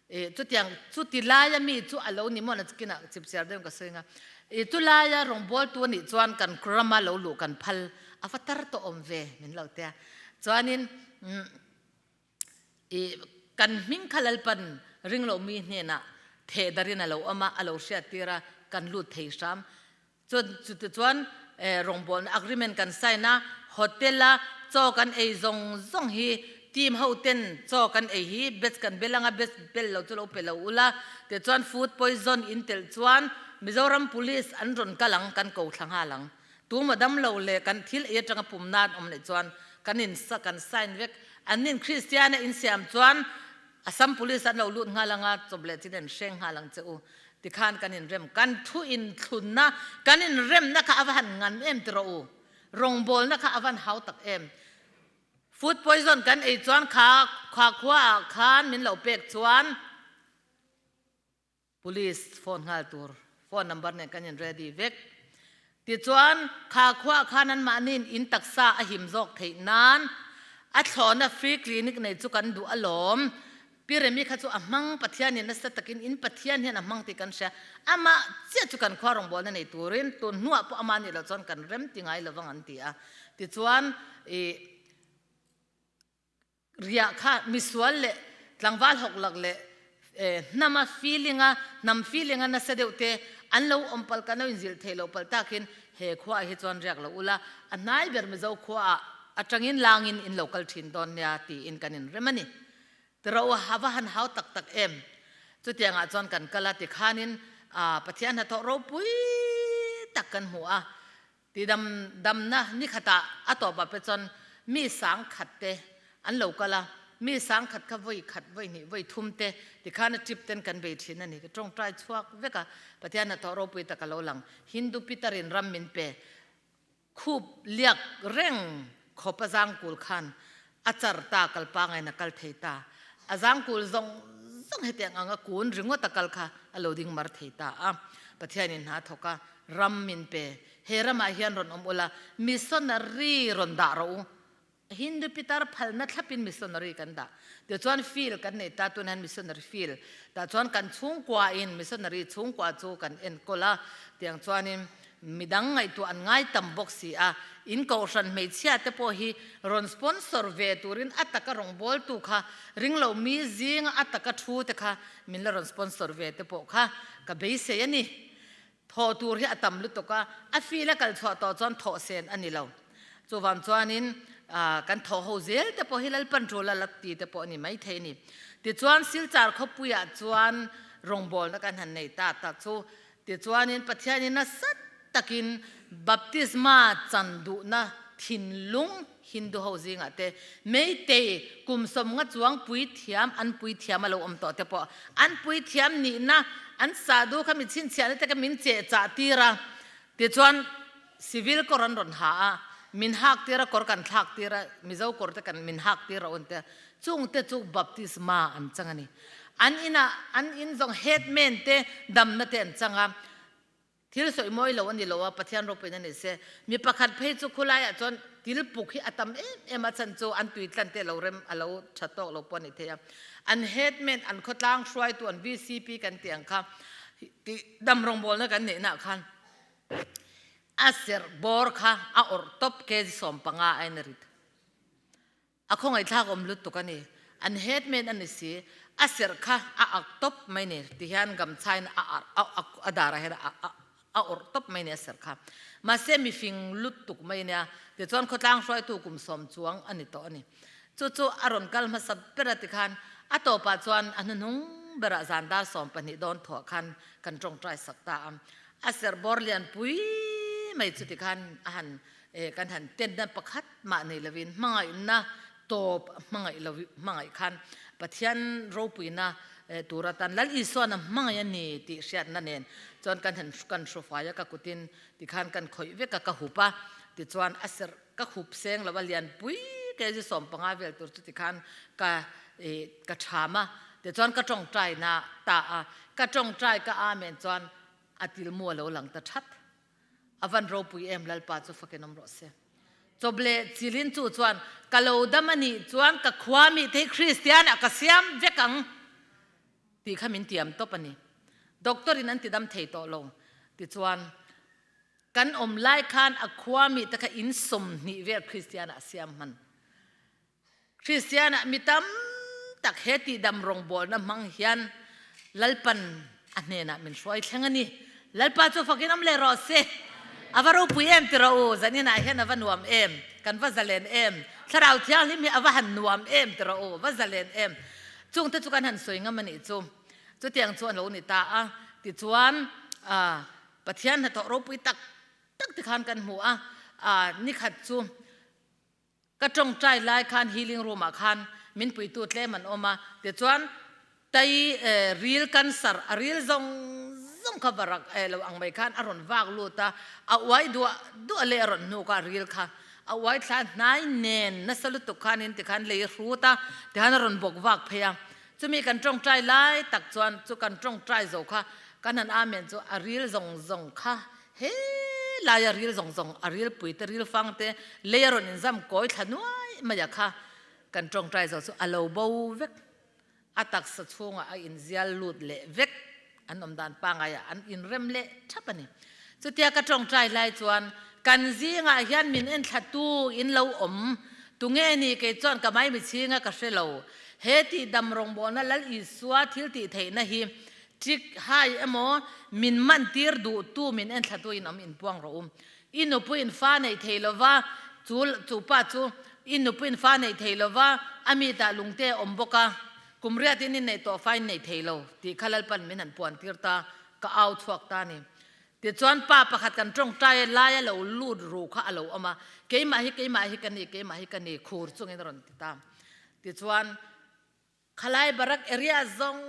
I chutiang chuti laia mi chu a lo ni maw na kinah chipchiar deuhin ka sawi anga i chulaia rawngbawltu a nih chuan kan rama lo luh kan phal a va tar tawh awm ve min lo tia. Chuanin I kan hming kha Lalpan ringlo mi hnenah theh darin a lo awm a, a lo hriattir a, kan lut thei hram. Chuan chutichuan rawngbawlna agreement kan sign a, hotel a chaw kan ei zawng zawng hi team ho ten chaw kan ei hi batch kan bel anga batch bel lo chu lo pe lo ula, tichuan food poison in telh chuan Mizoram police an rawn kal ang kan ko thla nghal ang. Tuma dam lo leh kan thil ei atanga pum nan awm leh chuan kan in kan sign vek. An nin Kristian a insiam chuan Assam Police an lo lut nghal anga chawp leh chin an hreng nghal ang che u. Tikhan kan inrem. Kan thu inthlunna, kan inremna kha a va han ngan em ti rawh u. Rawngbawlna kha a van hau tak em. Food poison kan ei chuan kha kha khua ah khan min lo pek chuan Police phone nghal tur phone number nen kan in ready vek. Tichuan kha khuah khan anmahniin in taksa a him zawk theih nan a thlawhna free clinic nei chu kan duh alawm. Pi Remi kha chu a hmang Pathian in nasa takin in Pathian hian a hmang tih kan hria. Amah chiah chu kan khua rawngbawlna nei turin tun hnuah pawh amah nih loh chuan kan rem ti ngai lovang an ti a. Tichuan ih. Riah kha misual leh tlangval hawk lak leh hnama feeling a hnam feeling a nasa deuh te an lo awm palh kan lo inzilh theih loh palh takin he khua ah hi chuan riak lo ula a hnai ber Mizo khua ah atangin langin in lo kal thin dawn nia tiin kan inrem a ni. Tiro a va han hau tak tak em. Chutiang ah chuan kan kal a tikhanin Pathian hnathawh ropui tak kan hmu a. Tidam damna ni khatah a tawpah pe chuan mi sang khat te an lo kal a, mi sang khat kha vawi khat, vawi hnih, vawi thum te tikhan a trip ten kan bei thin a ni. Ka tawngtai chhuak vek a, Pathian hnathawh ropui tak a lo lang. Hindu Peter in ram min pe khup liak reng khawp a zangkul khan a char ta kal pangain a kal thei ta. A zangkul zawng zawng hetiang anga kun ringawt a kal kha a lo ding mar thei ta a. Pathianin hna thawk a, ram min pe. He ramah hian rawn awm ula, missionary rawn dah rawh u. Hindu pitar phalna thlapin missionary kan dah. Tichuan field kan nei ta, tunah hian missionary field. Tah chuan kan chhungkuain missionary chhungkua chu kan enkawl a, tiang chuanin. Midang ngaihtuah an ngai tam bawk si a, in kohhran hmeichhia te pawh hi rawn sponsor ve turin a taka rawngbawltu kha ringlo mi zinga a taka thu te kha min la rawn sponsor ve te pawh kha ka beisei a ni. Thawh tur hi a tam lutuk a, a feel a kal chhuah tawh chuan thawh sen a ni lo. Chuvang chuanin kan thawh ho zel te pawh hi Lalpan tul a la ti te pawh a ni maithei a ni. Tichuan Silchar khawpuiah chuan rawngbawlna kan han nei ta tak chu Tichuanin Pathianin nasa takin baptisma chan duhna thinlung Hindu ho zingah te, Meitei kum 50 chuang puithiam an puithiam a lo awm tawh te pawh an puithiam nihna an sahdu kha mi chhinchhiahna te kha min chehchah tir a. Tichuan civil kawr an rawn ha a, min hak tir a, kawr kan thlak tir a, Mizo kawr te kan min hak tir a un te, chung te chu baptisma an chang a ni. An inah an in zawng headman te damna te an chang a, thil sawi mawi lo a ni lo a, Pathian ropuina ni se. Mi pakhat phei chu khulaiah chuan til puk hi a tam em em a, chhan chu an tui tlan te a lo rem a lo tha tawk lo pawh a ni thei a. An headman an khawtlang hruaitu an VCP kan tih ang kha tih dam rawngbawlna kan neihnaah khan a serh bawr kha a awrh tawp kg 15 a in a rit. A khawngaihthlak awm lutuk a ni. An headman a ni si, a serh kha a ak tawp mai ni ti hian gamchhain a a darah hian a a awrh tawp mai ni a serh kha. Mahse mifing lutuk mai a nia, tichuan khawtlang hruaitu kum 10 chuang a ni tawh a ni. Chu chu a rawn kal hmasa ber a tikhan a tawpah chuan a hnuhnung berah zan dar 12 dawn thuah khan kan tawngtai sak ta a. A serh bawr lian pui mai chu tikhan a han kan han tenna pakhat mah nei lovin hmangaihna tawp hmangaih lo hmangaih khan Pathian ropuina tur atan Lal Isuan a hmangaih a ni tih hriatna nen chuan kan han kan hrufai a ka kutin tikhan kan khawih vek a ka hup a tichuan a serh ka hup seng lo a lianpui kg 15 vel tur chu tikhan ka ka tham a tichuan ka tawngtai na ta a ka tawngtai ka amen chuan a tilmu a lo lang ta that. A van ropui em Lalpa chu fakin awm rawh se. Chawble chilin chu chuan ka lo dam a nih chuan ka khua mi te hi Kristian ah ka siam vek ang tih kha min tiam tawp a ni. Doctor in an ti dam thei tawh lo tichuan kan awm lai khan a khua mi te kha in 20 vel Kristian ah a siam hman. Kristian ah mi tam tak he tihdam rawngbawlna hmang hian Lalpan a hnenah min hruai thleng a ni. Lalpa chu fakin awm leh rawh se. A va ropui em ti rawh u, zaninah hian a va nuam em, kan va zalen em, Thlarau Thianghlim hi a va han nuam em ti rawh u, va zalen em. Chungte chu kan han sawi ngam a nih chu. Chutiang chu a lo ni ta a, tichuan Pathian hnathawh ropui tak tak tikhan kan hmu a, nikhat chu Ka tawngtai lai khan healing room ah khan min puitu tlem an awm a, tichuan tai ril cancer a ril zawng zawng kha varak lo ang mai khan a rawn vak lut a, a uai duah duah leh a rawn hnuk a ril kha a uai thla hnai nen nasa lutuk khanin tikhan lei a hrut a, tikhan a rawn bawk vak phei a, chumi kan tawngtai lai tak chuan chu kan tawngtai zo kha kan han amen chu a ril zawng zawng kha He laia ril zawng zawng, a ril pui te, ril fang te, lei a rawn inzam kawi thla nuai mai a kha kan tawngtai zo chu a lo bo vek. A taksa chhungah a inzial lut leh vek, an awm dan pangaiah an inrem leh thap a ni. Chutia ka tawngtai lai chuan kan zingah hian min enthlatu in lo awm, tunge ni kei chuan ka maimi chhinga ka hre lo. He tihdam rawngbawlna Lal Isua thil tih theihna hi Chik hai emaw min man tir duh tu min enthla tu in awm in puang rawh u. I nupui in fa neih thei lova chu chu pa chu i nupui in fa neih thei lova a mi tah lungte a awm bawk a, kum riat in in neih tawh fa in nei thei lo tih kha Lalpan min han puan tir ta ka au chhuak ta ni. Tichuan pa pakhat kan tawngtai lai a lo lut ru kha a lo awm a, keimah hi keimah hi ka ni keimah hi ka ni khur chungin a rawn ti ta. Tichuan Khalai Barak area zawng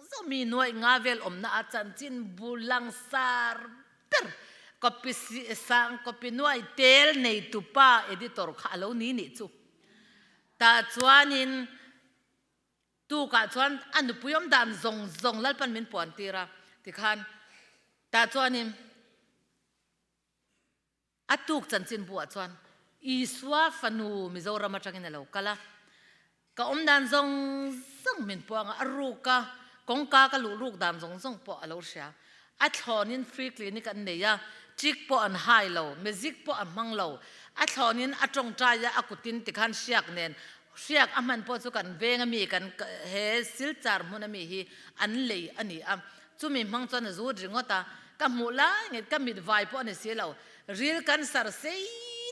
zawng mi nuaih nga vel awmna ah chanchin bu langsar ber copy sang copy nuaih tel neitu pa editor kha a lo ni nih chu. Tah chuanin tukah chuan a nupui awm dan zawng zawng Lalpan min puan tir a tikhan tah chuanin A tuk chanchinbu ah chuan Isua fanu Mizoram atangin a lo kal a, ka awm dan zawng zawng min puang a, a ruk a, kawngka ka luh ruk dan zawng zawng pawh a lo hria. A thlawnin free clinic an nei a, Trick pawh an hai lo, magic pawh a hmang lo. A thlawnin a tawngtai a, a kutin tikhan hriak nen hriak a hman pawh chu kan veng ami kan he Silchar hmun ami hi an lei a ni a. Chumi hmang chuan a zut ringawt a, ka hmuh lai ngei ka mit vai pawh a ni si lo. Ril cancer sei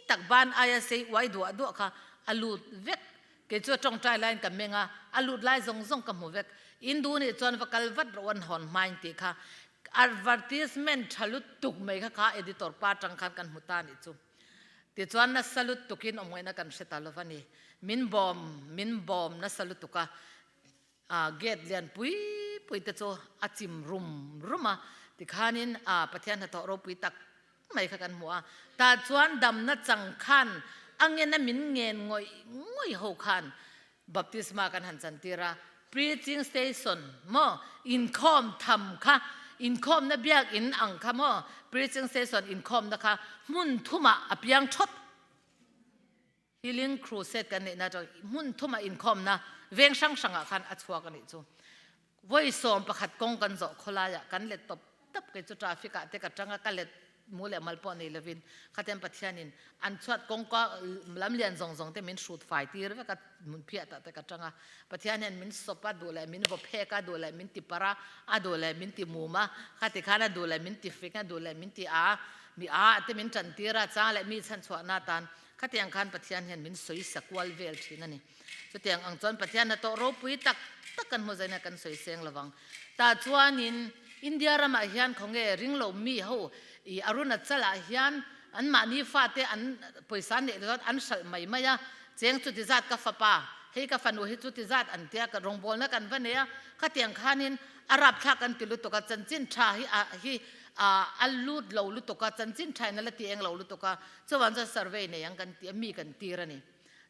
tak ban aia sei uai duah duah kha a lut vek. Kei chu a tawngtai laiin ka meng a, a lut lai zawng zawng ka hmu vek. Indu nih chuan va kal vat rawh an hawn hmain tih kha advertisement tha lutuk mai kha kha editor pa tang khan kan hmu ta nih chu. Tichuan nasa lutukin awmngaihna kan hre ta lova ni. Min bawm, min bawm nasa lutuk a. A gate lian pui pui te chu a chim rum rum a. Tikhanin a Pathian hnathawh ropui tak mai kha kan hmu a. Tah chuan damna chang khan a ngena min ngen ngawih ngawih ho khan Baptisma kan han chantir a, preaching station maw inkhawm tham kha, inkhawmna biakinn ang kha maw preaching station inkhawmna kha hmun thumah a piang thawt. Healing Crusade kan neihna atang hmun thumah inkhawmna veng hrang hrangah khan a chhuak a nih chu. Vawi 11 kawng kan zawh khawlaiah kan let tawp tawp kei chu traffic ah te ka tang a, ka let mu leh mal pawh nei lovin khaten Pathianin an chhuat kawngka lam lian zawng zawng te min hrut fai tir vek a, hmun phiah tah te ka tang a. Pathian hian min sawp a, duh leh min vaw phek a, duh leh min ti parh a, a duh leh min ti mum a, khati khan a duh leh min ti fing a, duh leh min ti a, mi a te min tan tir a, chang leh mi chhanchhuahna atan Khatiang khan Pathian hian min sawi sa kual vel thin a ni. Chutiang ang chuan Pathian hnathawh ropui tak tak kan hmu zaina kan sawi seng lovang. Tah chuanin India ramah hian khawnge ringlo mi ho i Arunachal-ah hian anmahni fate an pawisa neih chuan an hralh mai mai a, cheng chuti zat ka fapa, hei ka fanu hi chuti zat an tia ka rawngbawlna kan va nei a, khatiang khanin a rapthlak an ti lutuk a, chanchin tha hi a hi a lut lo lutuk a, chanchin tha in a la ti eng lo lutuk a. Chuan chuan survey nei ang kan ti a, mi kan tir a ni.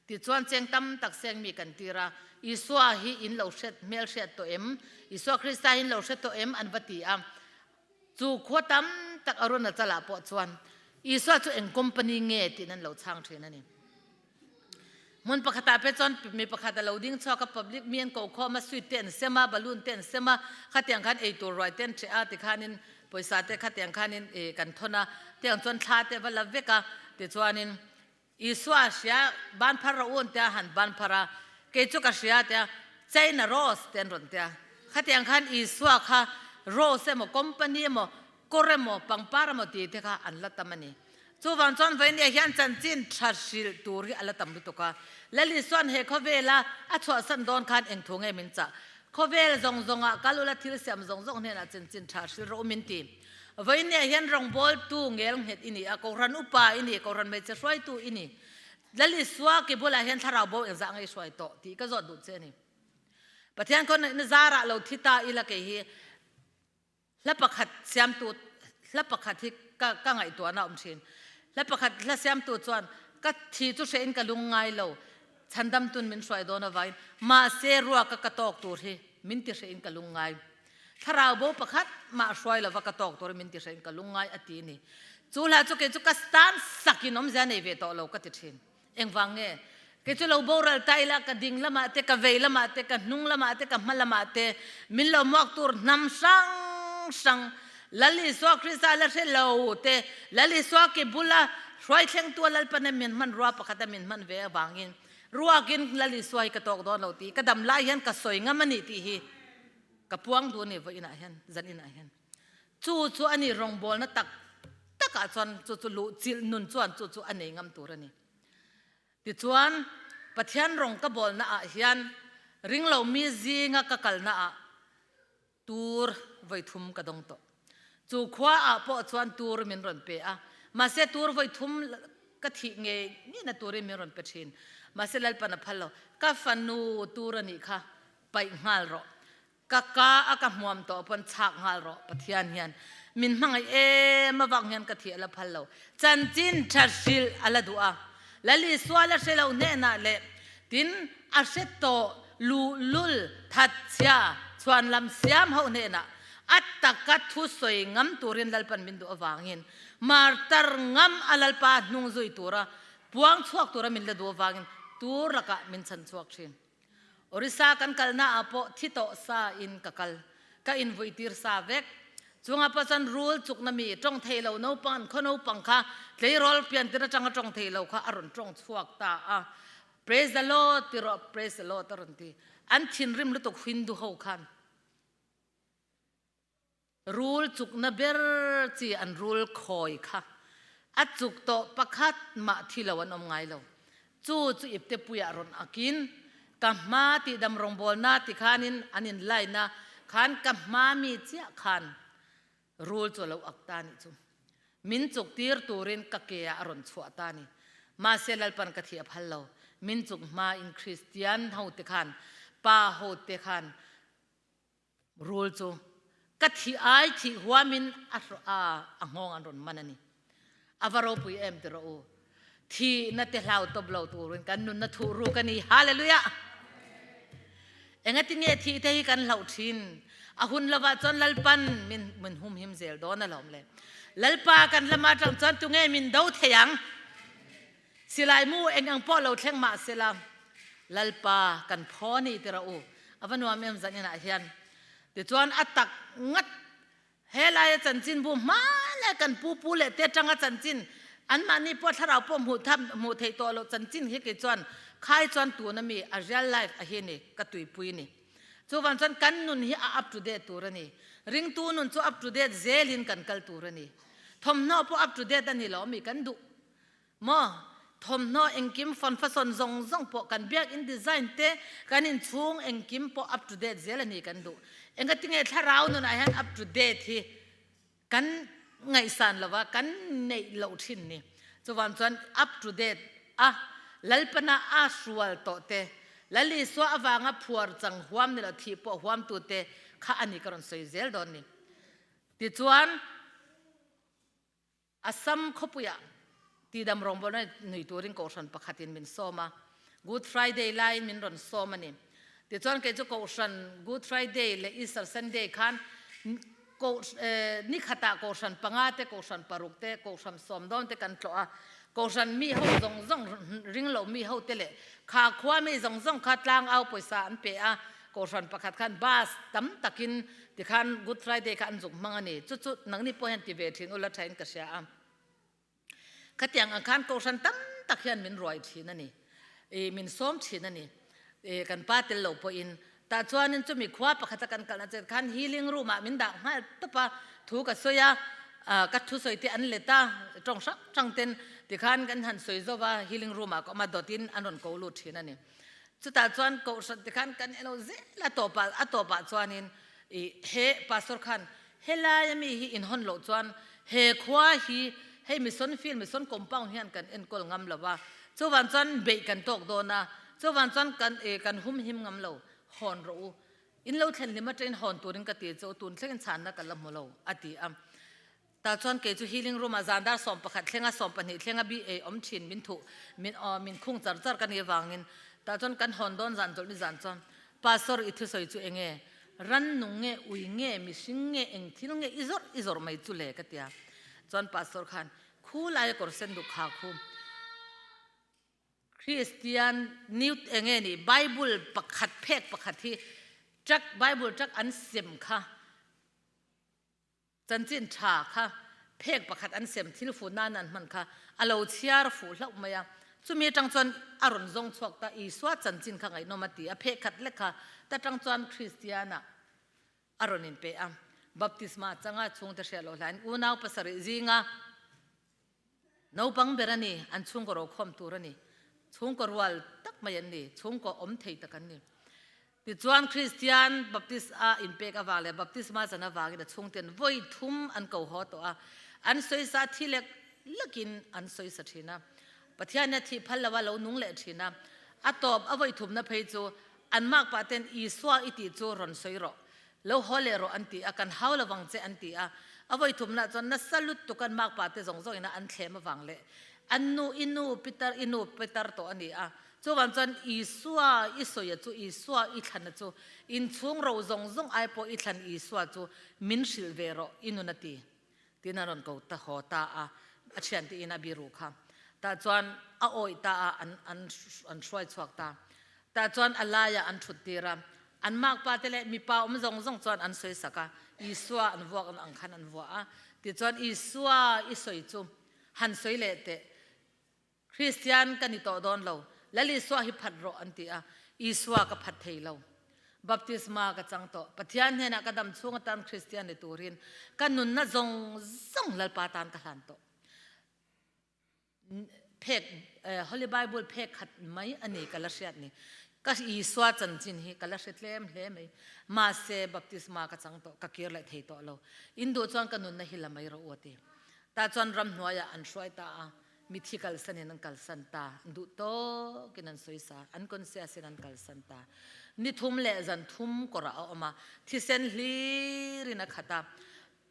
Tichuan cheng tam tak seng mi kan tir a, Isua hi in lo hriat hmel hriat tawh em? Isua Krista hi in lo hre tawh em? An va ti a. Chu khua tam tak Arunachal-ah pawh chuan Isua chu eng company nge tiin an lo chhang thin a ni. Hmun pakhatah pawh chuan mi pakhat a lo ding chhuak a, public mi an ko khawm a, sweet te an sem a, balloon te an sem a, khatiang khan eitur ruai te an ṭheh a, tikhanin pawisa te khatiang khanin ih kan thawn a, tiang chuan thla te va la vek a, tichuanin Isua a hria, ban phar rawh u an tia, han ban phar a, kei chu ka hria a tia, China rose te an rawn tia, khatiang khan Isua kha rose emaw company emaw kawr emaw pangpar emaw tih te kha an la tam a ni. Chuvang chuan vawinia hian chanchin tha hrilh tur hi a la tam lutuk a. Lali chuan he khawvela a chhuahsan dawn khan eng thu nge min chah? Khawvel zawng zawngah kal ula thil siam zawng zawng hnenah chanchin tha hrilh rawh u min ti. Vawinia hian rawngbawltu ngel nghet i ni a, Kohhran upa i ni, Kohhran hmeichhe hruaitu i ni. Lali Sua ke bulah hian thlarau bo engzah nge i hruai tawh tih ka zawt duh che a ni. Pathian khawngaihna zarah lo thi ta ila kei hi Hla pakhat siamtu hla pakhat hi ka ka ngaihtuahna a awm thin. Hla pakhat hla siamtu chuan ka thi chu hrehin ka lung ngai lo, chhandamtun min hruai dawn avangin mahse ruaka ka tawk tur hi min ti hrehin ka lung ngai. Thlarau bo pakhat mah hruai lova ka tawk tur hi min ti hrehin ka lung ngai a ti a ni. Chu hla chu kei chu ka stan sakin awmzia nei ve tawh lo ka ti thin. Engvang nge? Kei chu lo boral ta ila, ka ding lamah te, ka vei lamah te, ka hnung lamah te, ka hma lamah te, min lo hmuak tur hnam hrang hrang, Lal Isua Krista la hre lo te, Lal Isua ke bula hruai thlengtu a Lalpana min hmanrua pakhata min hman ve avangin ruakin Lal Isua hi ka tawk dawn lo tih ka dam lai hian ka sawi ngam a ni tih hi ka puang duh a ni vawiinah hian, zaninah hian. Chu chu a ni rawngbawlna tak takah chuan chu chu luhchilh nun chuan chu chu a nei ngam tur a ni. Tichuan, Pathian rawng ka bawlna ah hian ringlo mi zinga ka kalna ah tur vawi thum ka dawng tawh. Chu khua ah pawh chuan tur min rawn pe a, mahse tur vawi thum ka thih ngei ngeina turin min rawn pe thin. Mahse Lalpan a phal lo, ka fanu tur a nih kha paih nghal rawh. Ka ka a ka hmuam tawh pawn chhak nghal rawh Pathian hian min hmangaih em avang hian ka thih a la phal lo. Chanchin tha hrilh a la duh a, Lal Isua la hre lo hnenah leh tin a hre tawh luhlul thatchhia chhuanlam siam ho hnenah a taka thusawi ngam turin Lalpan min duh avangin martar ngam a Lalpa hnung zui tura puang chhuak tura min la duh avangin tur lakah min chhan chhuak thin. Orissa kan kalna ah pawh thi tawh sa in ka kal. Ka invuitir sa vek. Chungah pawh chuan rul chukna mi tawng thei lo naupang an khaw naupang kha tleirawl piantir atanga tawng thei lo kha a rawn tawng chhuak ta a. Praise the Lord ti rawh, praise the Lord a rawn ti. An thinrim lutuk Hindu ho khan. Rul chukna ber chi an rul khawi kha a chuk tawh pakhat mah thi lo an awm ngai lo. Chu chu ipte puiah rawn akin ka hma tihdam rawngbawlna ti khanin an in line a khan ka hma mi chiah khan rul chu a lo ak ta nih chu. Min chuk tir turin ka ke ah a rawn chhuah ta ni. Mahse Lalpan ka thih a phal lo. Min chuk hma in Kristian ho te khan pa ho te khan Rul chu ka thih ai thih huamin a a nghawng an rawn man a ni. A va ropui em ti rawh u. Thihna te hlau tawp lo turin kan nunna thuh ruk a ni. Hallelujah! Engati nge thih te hi kan hlauh thin? A hun lovah chuan Lalpan min min humhim zel dawn alawm le. Lalpa kan lama tang chuan tunge min do thei ang? Silai mu eng ang pawh lo thleng mah sela, Lalpa kan phaw ni ti rawh u. A va nuam em zan inah hian. Tichuan a tak ngat helaia chanchinbu hma leh kan pu pu leh te atanga chanchin anmahni pawh thlarau pawh hmuh tham hmuh theih tawh loh chanchin hi kei chuan khai chuan tuna mi a real life a hi ni ka tuipui ni. Chuvang chuan kan nun hi a up to date tur a ni. Ringtu nun chu up to date zelin kan kal tur a ni. Thawmhnaw pawh up to date a ni lo ami kan duh. Maw? Thawmhnaw engkim fawnfasawn zawng zawng pawh kan biakinn design te, kan inchhung engkim pawh up to date zel a ni kan duh. Engatinge thlarau nunah hian up to date hi kan ngaihsan lova kan neih loh thin ni. Chuvang chuan up to date a Lalpana a hrual tawh te, Lal Isua avanga phuar chang huam ni lo thih pawh huamtu te kha a ni ka rawn sawi zel dawn ni. Tichuan. Assam khawpuiah tidam rawngbawlna nui turin kohhran pakhatin min sawm a, Good Friday laiin min rawn sawm a ni. Tichuan kei chu kohhran Good Friday leh Easter Sunday khan ni khatah kohhran panga te, kohhran paruk te, kohhran sawm dawn te kan tlawh a. Kohhran mi ho zawng zawng, ring lo mi ho te leh kha khua mi zawng zawng kha tlangau pawisa an pe a. Kohhran pakhat khan bus tam takin tikhan Good Friday kha an zuk hmang a ni. Chu chu nangni pawh hian ti ve thin ula thain ka hria a. Khatiang ang khan kohhran tam tak hian min ruai thin a ni. I min sawm thin a ni. I kan pa tel lo pawhin tah chuanin chumi khua pakhata kan kalna chet khan healing room ah min dah nghal tawp a, thu ka sawi a, ka thu sawi te an let a, tawng hrang hrang ten tikhan kan han sawi zo va, healing room ah ka awm a, dawt in an rawn ko lut thin a ni. Chutah chuan kohhran te khan kan elo zel a tawpah a tawpah chuanin i he pastor khan helai ami hi inhawn loh chuan he khua hi hei mission field mission compound hian kan enkawl ngam lo va chuvang chuan beih kan tawk dawn a chuvang chuan kan i kan humhim ngam lo hawn rawh u in lo thlen hlim atangin hawn turin ka ti chu tun thlengin chhanna ka la hmu lo a ti a. Tah chuan kei chu healing room ah zan dar 11 thlenga 12 thlenga bi ei awm thin min thuh min aw min khung char char ka nih avangin tah chuan kan hawn dawn zan chawlh ni zan chuan Pastor i thusawi chu enge rannung nge ui nge mihring nge eng thil nge i zawrh i zawrh mai chu le ka tia chuan Pastor khan khu laia kawr sen duk kha khu Kristian new enge ni Bible pakhat phek pakhat hi truck Bible truck an sem kha Chanchin tha kha phek pakhat an sem thil fu nan an hman kha a lo chhiar fuh hlauh mai a. Chumi atang chuan a rawn zawng chhuak ta, Isua chanchin kha ngaihnawm a ti a, phek khat lek kha ta tang chuan Kristianah a rawn inpe a. Baptisma changa chhungte hriat loh hlain unau pasarih zinga naupang ber a ni, an chhungkaw rokhawm tur a ni. Chhungkaw rual tak mai an ni, chhungkaw awm thei tak an ni. Tichuan Kristian Baptist a inpek avang leh baptisma chan avangin a chhungten vawi thum an ko haw tawh a, an sawisa thi lek lekin an sawisa thin a. Pathian nia thih phal loa lo nung leh thin a. A tawp a vawi thumna phei chu an makpa ten Isua i tih chu rawn sawi rawh, lo haw leh rawh an ti a, kan hau lovang che an ti a. A vawi thumna chuan nasa lutuk an makpa te zawng zawngin a an thlem avang leh an nu i nu pitar i nu pitar tawh a ni a, Chuvang chuan Isua i sawia chu, Isua i thlana chu, inchhung ro zawng zawng ai pawh i thlan Isua chu min hrilh ve rawh i nun a ti. Tiin a rawn ko ta haw ta a, a thiante in a biru kha. Tah chuan a awih ta a, an an an hruai chhuak ta. Tah chuan a laiah an thut tir a. An makpa te leh mipa awm zawng zawng chuan an sawi sak a, Isua an vuak ang khan an vuah a. Tichuan Isua i sawi chu han sawi leh teh. Kristian ka ni tawh dawn lo, Lal Isua hi phat rawh an ti a, Isua ka phat thei lo. Baptisma ka chang tawh. Pathian hnenah ka dam chhung atan Kristian ni turin ka nunna zawng zawng Lalpa tan ka hlan tawh. Phek, Holy Bible phek khat mai a ni ka la hriat ni. Ka Isua chanchin hi ka la hre tlem hle mai. Mahse baptisma ka chang tawh, ka kir leh thei tawh lo. In duh chuan ka nunna hi la mai rawh u a ti. Tah chuan ramhnuaiah an hruai ta a. Mithi kalsan in an kalsan ta. Duh tawkin an sawisa. An conscious in an kalsan ta. Ni thum leh zan thum kawrah a awm a. Thisen hlir in a khat a.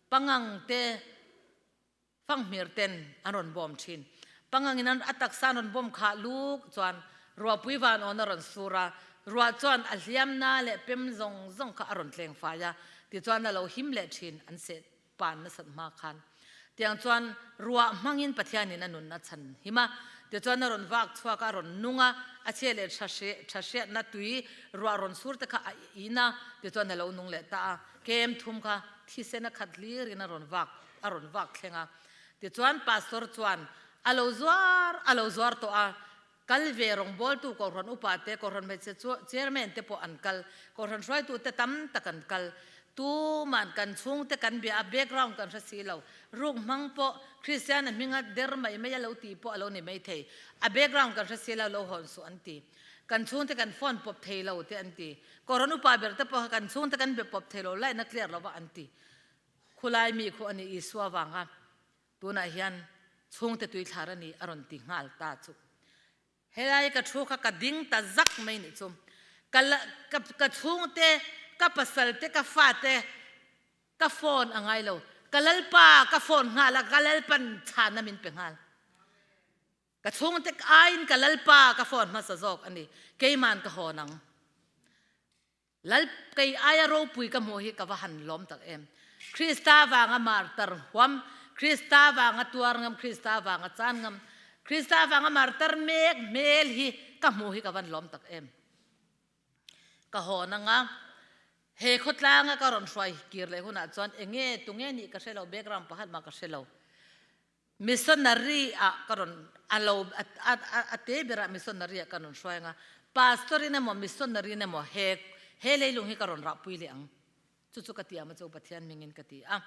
Pangang te fanghmir ten an rawn bawm thin. Pangang in a taksa an rawn bawm khah luk chuan ruahpui van awn a rawn sur a. Ruah chuan a hliamna leh pem zawng zawng kha a rawn tleng fai a. Tichuan a lo him leh thin an seh pan nasat hma khan tiang chuan ruah hmangin Pathianin a nunna chhan him a, tichuan a rawn vak chhuak a, a rawn nung a, a chhe leh tha hriatna tui ruah rawn sur te kha a in a, tichuan a lo nung leh ta a, kem thum kha thisen a khat hlirin a rawn vak a rawn vak thleng a, tichuan pastor chuan a lo zuar a lo zuar tawh a, Kal ve rawngbawltu Kohhran upa te, Kohhran hmeichhe chairman te pawh an kal. Kohhran hruaitu te tam tak an kal. Tuman kan chhungte kan bia a, background kan hre si lo. Ruk hmang pawh Kristian a hminga der mai mai a lo tih pawh a lo ni mai thei. A background kan hre si lo, lo hawn suh an ti. Kan chhungte kan phone pawp thei lo te an ti. Kohhran upa ber te pawh kha kan chhungte kan be pawp thei lo, line a clear lo va an ti. Khulai mi khu a ni Isua vanga Tunah hian chhungte tuithlar a ni a rawn ti nghal ta chu. Helai ka thu kha ka ding ta zak mai nih chu. Ka ka ka chhungte, ka pasalte, ka fate ka phone a ngai lo. Ka lalpa ka phone nghal a, ka lalpan chhanna min pe nghal. Ka chhungte aiin ka lalpa ka phone hmasa zawk a ni. Keiman ka hawn ang. Lal kei aia ropui ka hmuh hi ka va han lawm tak em. Krista vanga martar huam, Krista vanga tuar ngam, Krista vanga chan ngam, Krista vanga martar mek hmel hi ka hmuh hi ka van lawm tak em. Ka hawn anga he khawtlanga ka rawn hruai kir leh hunah chuan enge tunge nih ka hre lo, background pakhat mah ka hre lo. Missionary ah ka rawn a lo a te berah missionary ah ka rawn hruai anga pastor in emaw missionary in emaw he he leilung hi ka rawn rahpui leh ang chu chu ka ti a machu Pathian mingin ka ti a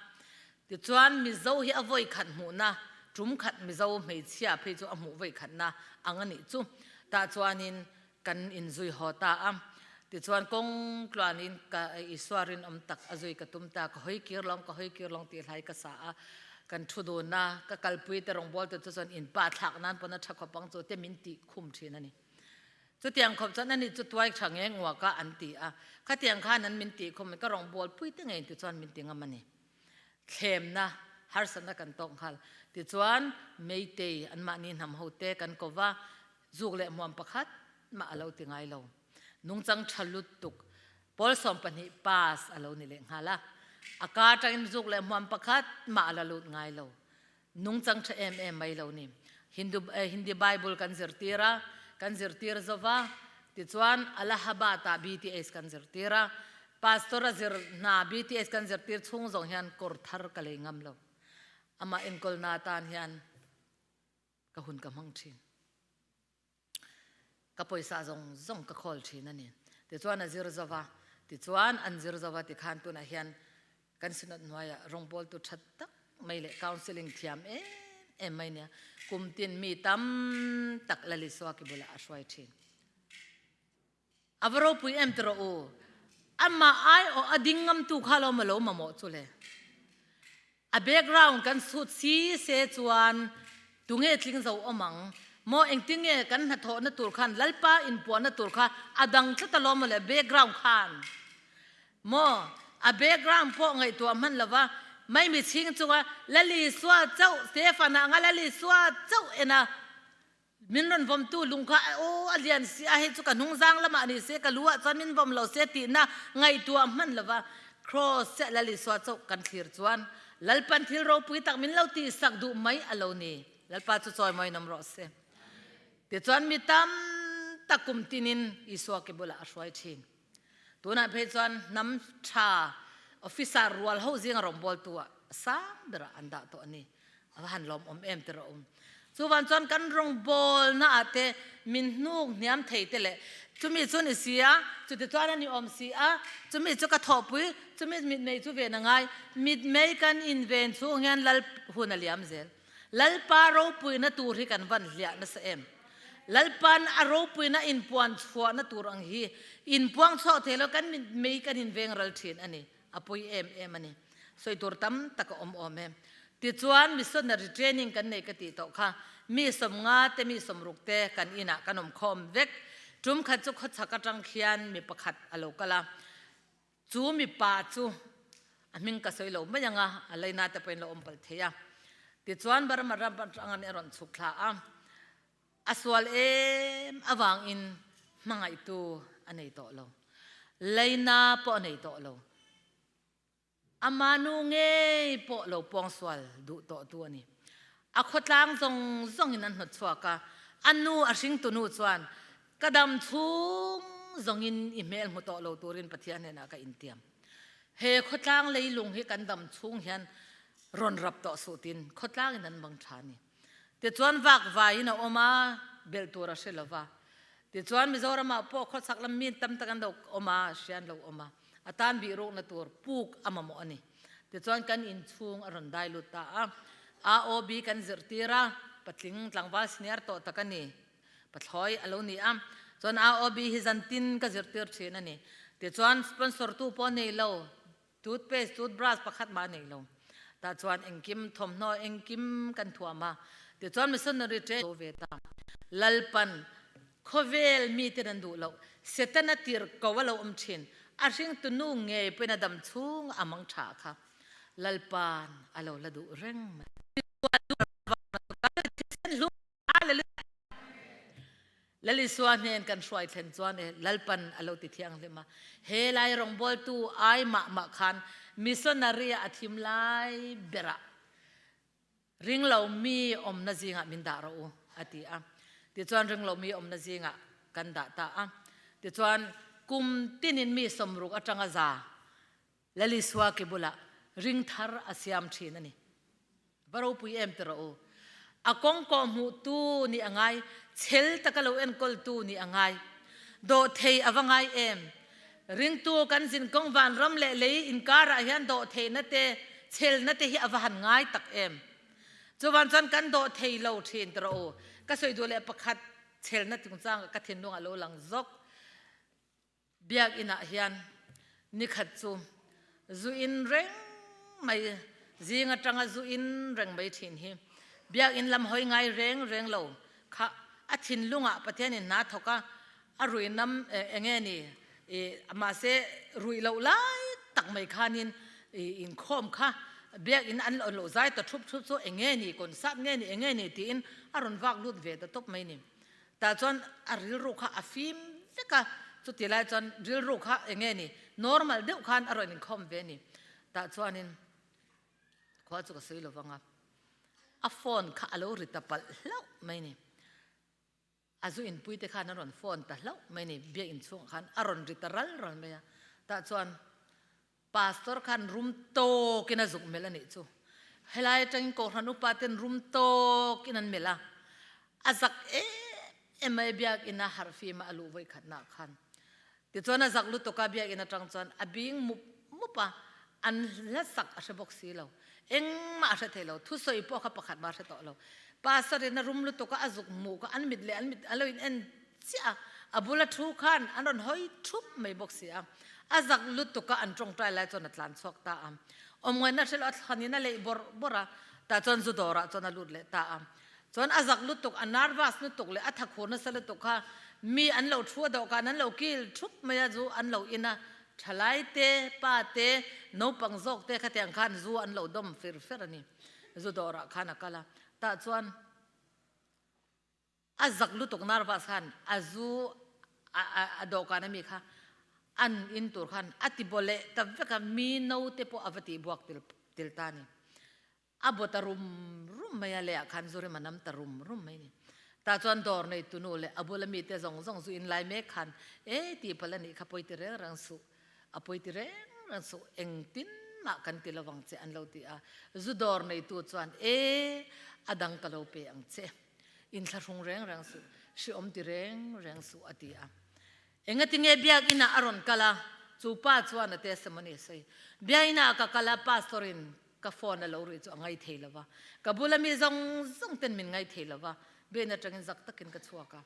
tichuan Mizo hi a vawi khat hmuhna tum khat Mizo hmeichhia phei chu a hmuh vawi khatna ang a nih chu tah chuanin Kan inzui haw ta a, tichuan kawng tluanin ka Isua rinawm tak a zui ka tum ta, ka hawi kir lawng, ka hawi kir lawng tih hlai ka sa a, kan thu dun a, ka kalpui te rawngbawltu chu chuan in pa thlak nan pawn a tha khawp ang chu te min tih khum thin a ni. Chutiang khawp chuan ani chu tuai tha nge nguak a an ti a, khatiang khan an min tih khum, ka rawngbawlpui te ngei tichuan min ti ngam a ni. Thlemna, harsatna kan tawk nghal. Tichuan Meitei anmahni hnam hote kan ko va, Zuk leh hmuam pakhat mah a lo ti ngai lo. Nungchang tha lutuk pawl 12 pass a lo ni leh nghal a. A ka atangin zuk leh hmuam pakhat mah a la lut ngai lo. Nungchang tha em em mai lo ni. Hindu, eh, Hindi Bible kan zirtir a, kan zirtir zova, tichuan Allahabad-ah BTS kan zirtir a. Pastor a zir hna BTS kan zirtir chhung zawng hian kawr thar ka lei ngam lo. Amah enkawlna atan hian ka hun ka hmang thin. Ka pawisa zawng zawng ka khawl thin a ni. Tichuan a zir zova, tichuan an zir zova tikhan tunah hian kan synod hnuaiah rawngbawltu tha tak mai leh counselling thiam em em mai nia. Kum tin mi tam tak Lalisua ki bulah a hruai thin. A va ropui em ti rawh u. Amah aiawh a ding ngamtu kha lo maw lo mamawh chu le. A background kan sut si se chuan tunge tling zo awm ang maw engtinge kan hnathawhna tur khan Lalpa inpuahna tur kha a dang tlat alawm maw le background khan maw a background pawh ngaihtuah hman lova maimi chhing chunga Lalisua chauh Stefan-a anga Lalisua chauh ena Min rawn vawmtu lung kha aw a lian si a, hei chu ka hnungzang lamah ni se, ka lu ah chuan min vawm lo se tihna ngaihtuah hman lova Kraws chiah Lal Isua chauh kan thlir chuan Lalpan thil ropui tak min lo tihsak duh mai a lo ni. Lalpa chu chawimawiin awm rawh se. Tichuan mi tam tak kum tinin Isua ke bulah a hruai thin. Tunah phei chuan hnam tha officer rual ho zinga rawngbawltu ah sang berah an dah tawh a ni. A va han lawmawm em tir a awm. Chuvan chuan kan rawngbawlna ah te min hnuk hniam thei te leh chumi chu ni si a, chuti chuan a ni awm si a, chumi chu ka thawhpui, chumi mitmei chu ven a ngai. Mitmei kan inven chhung hian lal hun a liam zel. Lalpa ropuina tur hi kan van hliah nasa em? Lalpa'n a ropuina inpuan chhuahna tur ang hi inpuang chhuak thei lo kan mitmei kan inveng ral thin a ni. A pawi em em a ni. Sawi tur tam tak a awm awm e. Tichuan missionary training kan nei ka tih tawh kha mi 50 te mi 60 te kan inah kan awm khawm vek. Tum khat chu khawchhak atang khian mi pakhat a lo kal a. Chu mipa chu a hming ka sawi lo mai ang a, a leina te pawhin lo awm palh thei a. Tichuan Burma ram atangin a rawn chhuk thla a, a sual em avangin hmangaihtu a nei tawh lo, leina pawh a nei tawh lo, ama nu ngei pawh lo puangsual duh tawhtu a ni. A khawtlang zawng zawngin an hnawt chhuak a, a nu a hringtu nu chuan, Ka dam chhung zawngin i hmel hmu tawh lo turin Pathian hnenah ka intiam. He khawtlang leilung hi kan dam chhung hian rawn rap tawh suh tiin khawtlangin an bang tha a ni. Tichuan vakvaiin a awm a, belh tur a hre lo va. Tichuan Mizoramah pawh khawchhak lam mi tam tak an lo awm a, hria an lo awm a, a tan bihrukna tur puk a mamawh a ni. Tichuan kan inchhung a rawn dai lut ta a, AOB kan zirtir a, patling tlangval senior tawh tak a ni. Pathlawi a lo ni a, chuan AOB hi zantin ka zirtir thin a ni. Tichuan sponsor tu pawh nei lo, toothpaste, toothbrush pakhat mah a nei lo. Tah chuan engkim thawmhnaw engkim kan thuam a, tichuan missionary train zo ve ta. Lalpan khawvel miten an duh loh, Setana tir ko a lo awm thin, a hringtu nu ngei pawhin a dam chhung a mang tha kha Lalpan a lo la duh reng mai. Lal Isua hnen kan hruai thlen chuan e Lalpan a lo ti thianghlim a, he lai rawngbawltu ai mah mah khan missionary a thim lai berah ringlo mi awmna zingah min dah rawh u a ti a. Tichuan ringlo mi awmna zingah kan dah ta a. Tichuan kum tinin mi 60 atanga za Lal Isua ke bulah ring thar a siam thin a ni. Va ropui em ti rawh u. A kawng kawh hmuhtu nih a ngai, chel taka lo enkawltu nih a ngai. Dawhthei a va ngai em. Ringtu kan zinkawng vanram leh lei inkarah hian dawhtheihna te, chelna te hi a va han ngai tak em. Chuvan chuan kan dawhthei lo thin ti rawh u. Ka sawi duh leh pakhat chelna chungchangah ka thinlung a lo lang zawk. Biakinn ah hian nikhat chu zu in reng mai, zing atanga zu in reng mai thin hi biakinn lam hawi ngai reng reng lo kha a thinlungah Pathianin hna thawk a, a rui nam enge ni mahse ruih loh lai tak mai khanin inkhawm kha biakinn an lo zai ta thup thup chu enge ni concert nge ni enge ni tiin a rawn vak lut ve ta tawp mai ni. Tah chuan a rilru kha a fim vek a, chuti lai chuan rilru kha eng nge ni, normal deuh khan a rawn inkhawm ve a ni. Tah chuanin khua chu ka sawi lo vang a, a phone kha a lo ri ta palh hlauh mai ni. A zu inpui te khan a rawn phone ta hlauh mai ni, biakinn chhungah khan a rawn ri ta ral ral mai a. Tah chuan Pastor khan rum tawkin a zuk melh a nih chu. Helai atangin Kohhran upa ten rum tawkin an melh a. A zak em em mai biakinn a harhfim a a luh vawikhatnaah khan. Tichuan a zak lutuk a biakinn atang chuan a bing mup mup a, an hla sak a hre bawk si lo. Engmah a hre thei lo, thusawi pawh kha pakhat mah a hre tawh lo. Pastor in a rum lutuk a, a zuk hmuh kha an mit leh an mit a lo in en chiah a, a bula thu khan an rawn hawi thup mai bawk si a, a zak lutuk a an tawngtai lai chuan a tlan chhuak ta a, awmngaihna hre lo a thlanin a leih bawrh bawrh a, tah chuan zu dawrah chuan a lut leh ta a, chuan a zak lutuk, a nervous lutuk leh a thakhur nasa lutuk kha mi an lo thu a dawhkan an lo kil thup mai a, zu an lo in a, thalai te, pa te, naupang zawk te khatiang khan zu an lo dawm fir fer a ni, zu dawrah khan a kal a, tah chuan. A zak lutuk nervous khan a zu a dawhkan ami kha an in tur khan a ti baw leh ta vek a, mi naute pawh a va tih buak til til ta a ni. A baw ta rum rum mai a, lehah khan zu rem a nam ta rum rum mai a ni. Tah chuan dawr neitu nu leh a bula mite zawng zawng zu in lai mek khan, E, tih palh a nih kha pawi ti reng reng suh, a pawi ti reng reng suh, engtin mah kan ti lovang che an lo ti a. Zu dawr neitu chuan, E, a dang ka lo pe ang che, inthlahrung reng reng suh, hriawm ti reng reng suh a ti a. Engatinge biakinn ah a rawn kal a? Chu pa chuan a testimony a sawi. Biakinn ah ka kal a, pastor in ka phone a lo rih chu a ngai thei lo va. Ka bula mi zawng zawng ten min ngai thei lo va, biakinn atangin zak takin ka chhuak a.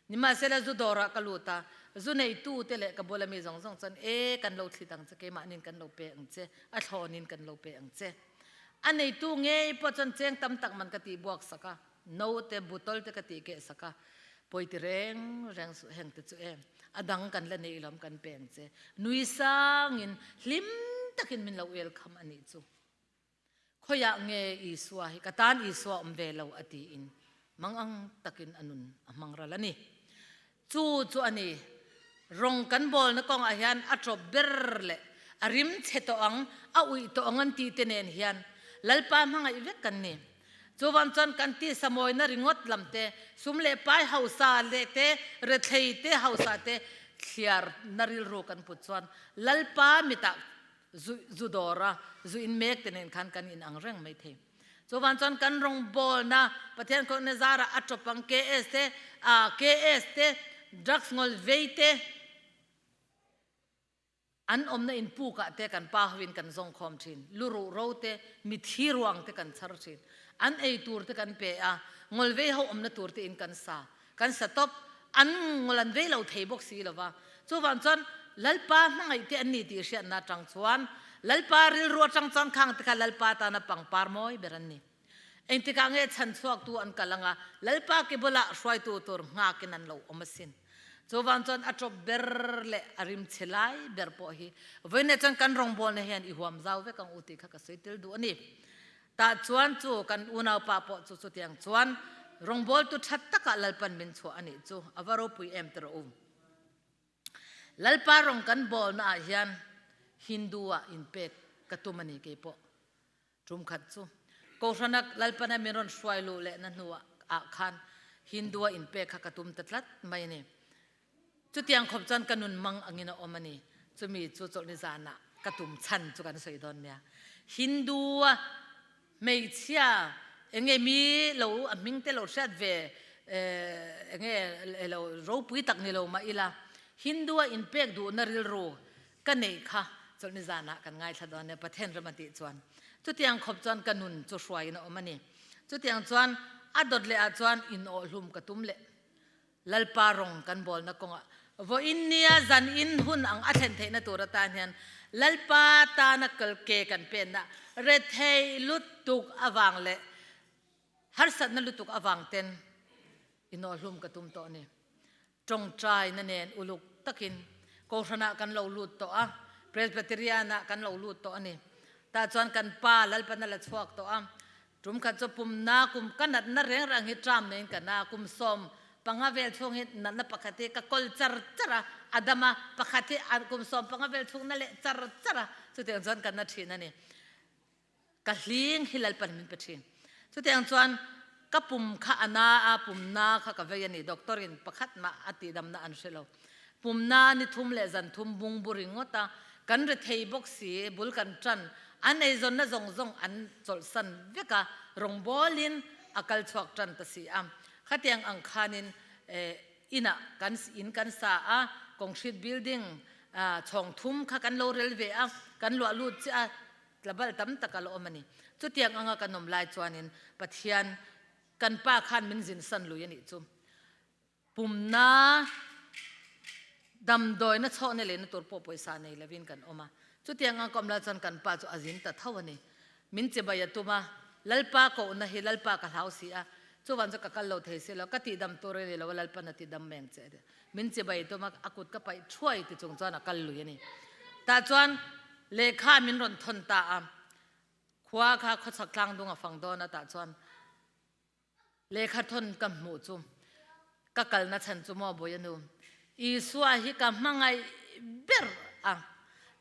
Nimahsela zu dawrah ka lut a, zu neitu te leh ka bula mi zawng zawng chuan e kan lo thlit ang che, keimahniin kan lo pe ang che, a thlawnin kan lo pe ang che. A neitu ngei pawh chuan cheng tam tak man ka tih buak sak a. Note bottle te ka tih keh sak a, pawi ti reng reng suh heng te chu e, a dang kan la nei lawm kan peng che, nui sangin hlim takin min lo welcome a nih chu. Khawiah nge Isua hi ka tan Isua awm ve lo a tiin mangang takin a nun a hmang ral a ni. Chu chu a ni, rawng kan bawlna kawngah hian a tawp ber leh a rim chhe tawh ang, a uih tawh ang an tih te nen hian Lalpa hmangaih vek kan ni. Chuvang chuan kan tisa mawina ringawt lam te, sum leh pai hausa leh te, rethlei te hausa te thliar na rilru kan put chuan Lalpa mitah zu zu dawra zu in mek te nen khan kan inang reng mai thei. Chuvan chuan kan rawngbawlna Pathian khawihna zarah a tawp ang KS te, KS te, drugs ngawl vei te an awmna in pukah te kan pa hovin kan zawng khawm thin. Luruh ro te, mithi ruang te kan chhar thin. An ei tur te kan pe a, ngawl vei ho awmna tur te in kan sa. Kan sa tawp, an ngawl an vei lo thei bawk si lo va. Chuvang chuan Lalpa hmangaih te an ni tih hriatna atang chuan Lalpa rilru atang chuan khang te kha Lalpa tana pangpar mawi ber an ni. Engtikah nge chhan chhuaktu an kal anga Lalpa ke bulah hruaitu tur nghakin an lo awm asin. Chuvang chuan a tawp ber leh a rim chhe lai ber pawh hi vawiinah chuan kan rawngbawlna hian i huam zau vek ang u tih kha ka sawi tel duh a ni. Tah chuan chu kan unaupa pawh chu chutiang chuan rawngbawltu that takah Lalpan min chhuah a nih chu a va ropui em ti rawh u. Lalpa rawng kan bawlna ah hian Hindu ah inpek ka tum a ni kei pawh. Tum khat chu Kohhrana Lalpana min rawn hruai luh lehna hnu ah khan Hindu a inpek kha ka tum ta tlat mai a ni. Chutiang khawp chuan ka nun mang angin a awm a ni. Chumi chu chawlhni zanah ka tum chhan chu kan sawi dawn nia. Hindu-a hmeichhia enge mi lo a hming te lo hriat ve enge lo ropui tak ni lo mah ila Hindu-a inpek duhna rilru ka neih kha chawlhni zanah kan ngaithla dawn nia Pathian ram a tih chuan. Chutiang khawp chuan ka nun chu hruaiin a awm a ni. Chutiang chuan a dawt leh ah chuan inawhhlum ka tum leh. Lalpa rawng kan bawlna kawngah vawiin nia zan in hun ang a thlen theihna tur atan hian Lalpa tana kal ke kan penna rethei lutuk avang leh harsatna lutuk avang ten inawhhlum ka tum tawh a ni. Tawngtaina nen uluk takin Kohhranah kan lo lut tawh a, Presbyterian-ah kan lo lut tawh a ni. Tah chuan kan pa Lalpan a la chhuak tawh a, Tum khat chu pumna kum ka natna reng reng hi tram neiin ka na, kum 15 vel chhung hi natna pakhat hi ka kawl char char a, a dam a, pakhat hi kum 15 vel chhung na leh char char a, chutiang chuan ka na thin a ni. Ka hling hi Lalpan min pe thin. Chutiang chuan ka pum kha a na a, pumna kha ka vei a ni, doctor in pakhat mah a tihdamna an hre lo. Pumna ni thum leh zan thum bungbu ringawt a, kan rethei bawk si, bul kan tan, an eizawnna zawng zawng an chawlhsan vek a, rawngbawlin a kal chhuak tan ta si a. Khatiang ang khanin inah kan in kan sa a, concrete building chhawng thum kha kan lo rel ve a, kan luah lut chiah a, tlabal tam tak a la awm a ni. Chutiang anga kan awm lai chuanin Pathian kan pa khan min zinsan lui a nih chu. Pumna damdawina chhawhna lehna tur pawh pawisa nei lovin kan awm a. Chutiang ang ka awm lai chuan kan pa chu a zin ta tho a ni. Min chibai a tum a, Lalpa kohna hi Lalpa ka hlau si a, chuvang chu ka kal lo thei si lo, ka tihdam tur a ni lo a, Lalpan a tidam mai ang che a ti. Min chibai a tum a, a kut ka paih thuai ti chung chuan a kal lui a ni. Tah chuan lehkha min rawn thawn ta a, khua kha khawchhak tlang dung a fang dawn a, tah chuan Lehkha thawn ka hmuh chu ka kalna chhan chu maw Bawiha nu, Isua hi ka hmangaih ber a,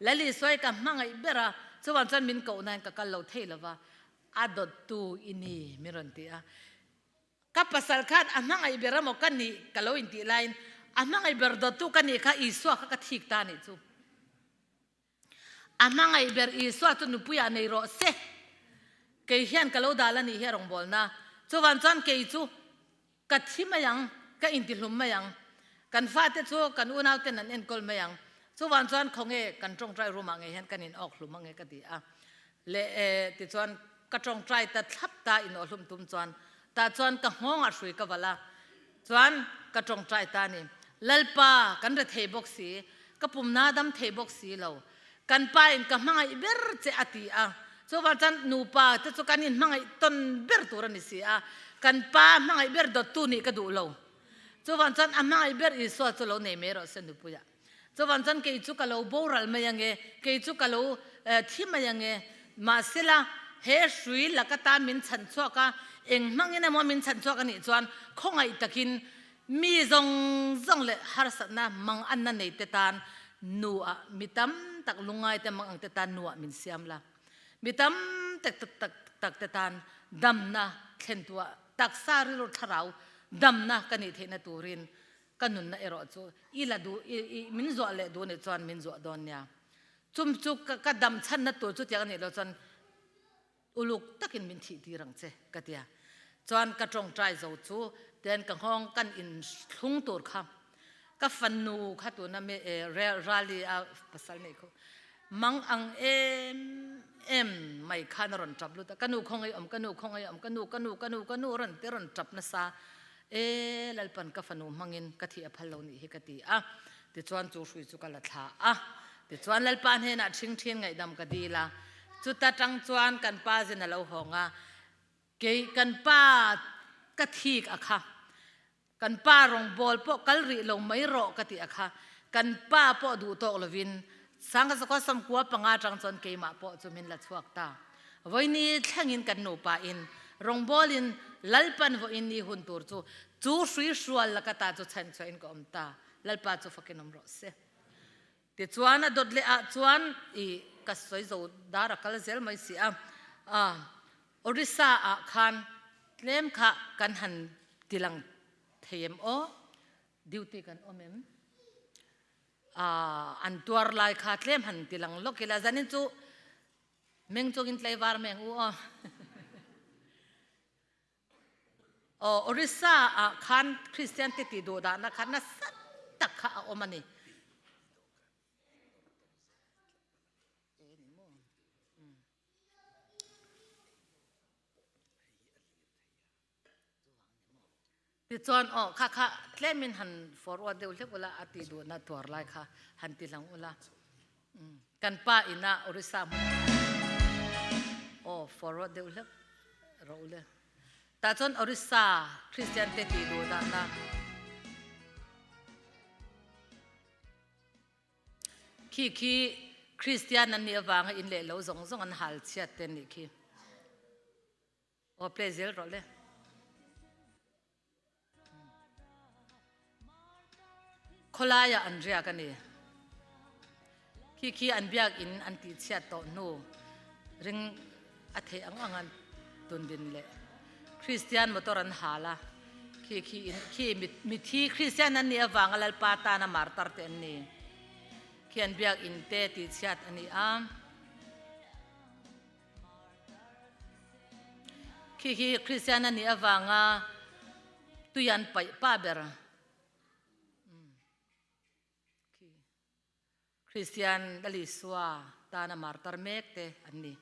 Lal Isua hi ka hmangaih ber a, chuvang chuan min koh nain ka kal lo thei lo va, a dawttu i ni min rawn ti a. Ka pasal khan a hmangaih ber emaw ka nih ka lo intih laiin a hmangaih ber dawttu ka nih kha Isua kha ka thik ta nih chu. A hmangaih ber Isua chu nupuiah nei rawh se. Kei hian ka lo dal a nih hi a rawngbawlna. Chuvan chuan kei chu ka thi mai ang, ka intihlum mai ang. Kan fate chu kan unauten an enkawl mai ang. Chuvan chuan khawnge kan tawngtai room ah ngei hian kan in awk hlum ange ka ti a. Leh e tichuan ka tawngtai ta thlap ta in awh hlum tum chuan tah chuan ka nghawng ah hrui ka valh a. Chuan ka tawngtai ta a ni. Lalpa, kan re thei bawk si, ka pumna dam thei bawk si lo. Kan pa in ka hmangaih ber che a ti a. Chuvang chuan nupa te chu kan inhmangaih tawn ber tur a ni si a. Kan pa hmangaih ber dawttu nih ka duh lo. Chuvang chuan a hmangaih ber Isua chu lo nei mai rawh se nupuiah. Chuvang chuan kei chu ka lo boral mai ange, kei chu ka lo thi mai ange. Mahsela, he hrui laka tan min chhan chhuak a, eng hmangin emaw min chhan chhuak a nih chuan khawngaih takin mi zawng zawng leh harsatna mang anna nei te tan nu ah mi tam tak lungngai te mang ang te tan nu ah min siam la. Mi tam tak tak tak te tan damna thlentu ah taksa rilru thlarau damna ka nih theihna turin Ka nunna erawh chu i la duh i i min zuah leh duh nih chuan min zuah dawn nia. Chum chu ka ka dam chhanna tur chutiang a nih loh chuan uluk takin min thih tir ang che ka ti a. Chuan ka tawngtai zo chu tian ka nghawng kan in thlung tur kha ka fanu kha tuna mi e rally a pasal nei kho mang ang em em mai khan a rawn tap lut a ka nu khawngaih awm ka nu khawngaih awm ka nu ka nu ka nu ka nu rawn te rawn tap nasa E Lalpan ka fanu hmangin ka thih a phal lo nih hi ka ti a. Tichuan chu hrui chu ka la thla a. Tichuan Lalpa hnenah ṭhingṭhin ngaihdam ka dil a. Chuta ṭang chuan kan pa zin a lo hawng a. Kei kan pa ka thik a kha. Kan pa rawngbawl pawh kal rih lo mai rawh ka ti a kha. Kan pa pawh duh tawk lovin Sangha zakua 95 ṭang chuan keimah pawh chu min la chhuak ta. Vawiini thlengin kan nupa in rawngbawlin Lalpan vawiin ni hun tur chu chu hrui hrual laka ta chu chhanchhuah in ka awm ta. Lalpa chu fakin awm rawh se. Tichuan a dawt leh ah chuan i ka sawi zo dar a kal zel mai si a. Orissa ah khan tlem kha kan han tilang thei em aw? Duty kan awm em? An tuar lai kha tlem han tilang lawk ila zanin chu Meng chungin tlaivar meng u aw. Aw Orissa ah khan Christian te ti duh dahna kha nasa tak kha a awm a ni. Tichuan aw kha kha tlemin han forward deuh hlek ula a tih duhna tuar lai kha han ti hlang ula. Kan pa ina Orissa hmun aw forward deuh hlek rawh ule. Tah chuan Orissa Christian te tih duh dahna Khi khi Christian an nih avanga in leh lo zawng zawng an hal chhiat te nih khi. Aw play zel rawh le. Khawlaiah an riak a ni. Khi khi an biakinn an tihchhiat tawh hnu ring a theih ang ang an tundin leh Kristian motor an hal a. Khi khi in khi mithi Kristian an nih avanga Lalpa tana martar te an ni. Khi an biakinn te tihchhiat a ni a. Khi hi Kristian a nih avanga tui an paih pa ber. Khi Kristian Lal Isua tana martar mek te an ni.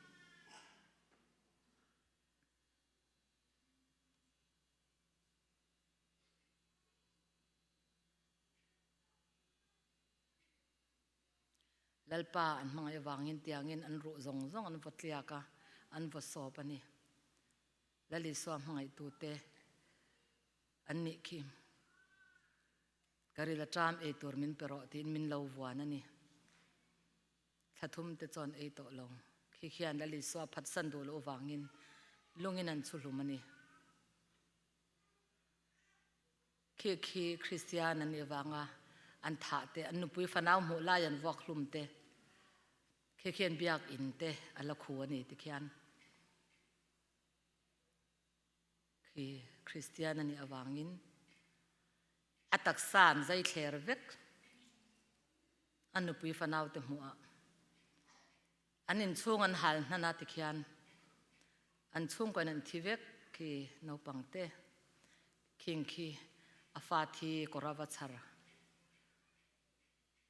Lalpa an hmangaih avangin tiangin an ruh zawng zawng an vaw tliak a, an vaw sawp a ni. Lal Isua hmangaihtute an nih khi. Ka ril a ṭam ei tur min pe rawh tiin min lo vuan a ni. Thla thum te chuan ei tawh lo. Khi khian Lal Isua phatsan duh loh avangin lungin an chhu hlum a ni. Khi khi Kristian an nih avanga an thah te, an nupui fanau hmuh lai an vuak hlum te, khi khi an biakinn te a la khu a ni ti khian khi Kristian a nih avangin a taksa an zai thler vek. A nupui fanaute hmuhah an inchhung an hal hnan a tikhian an chhungkaw in an thi vek khi naupang te khing khi a fa thi kawr a va chhar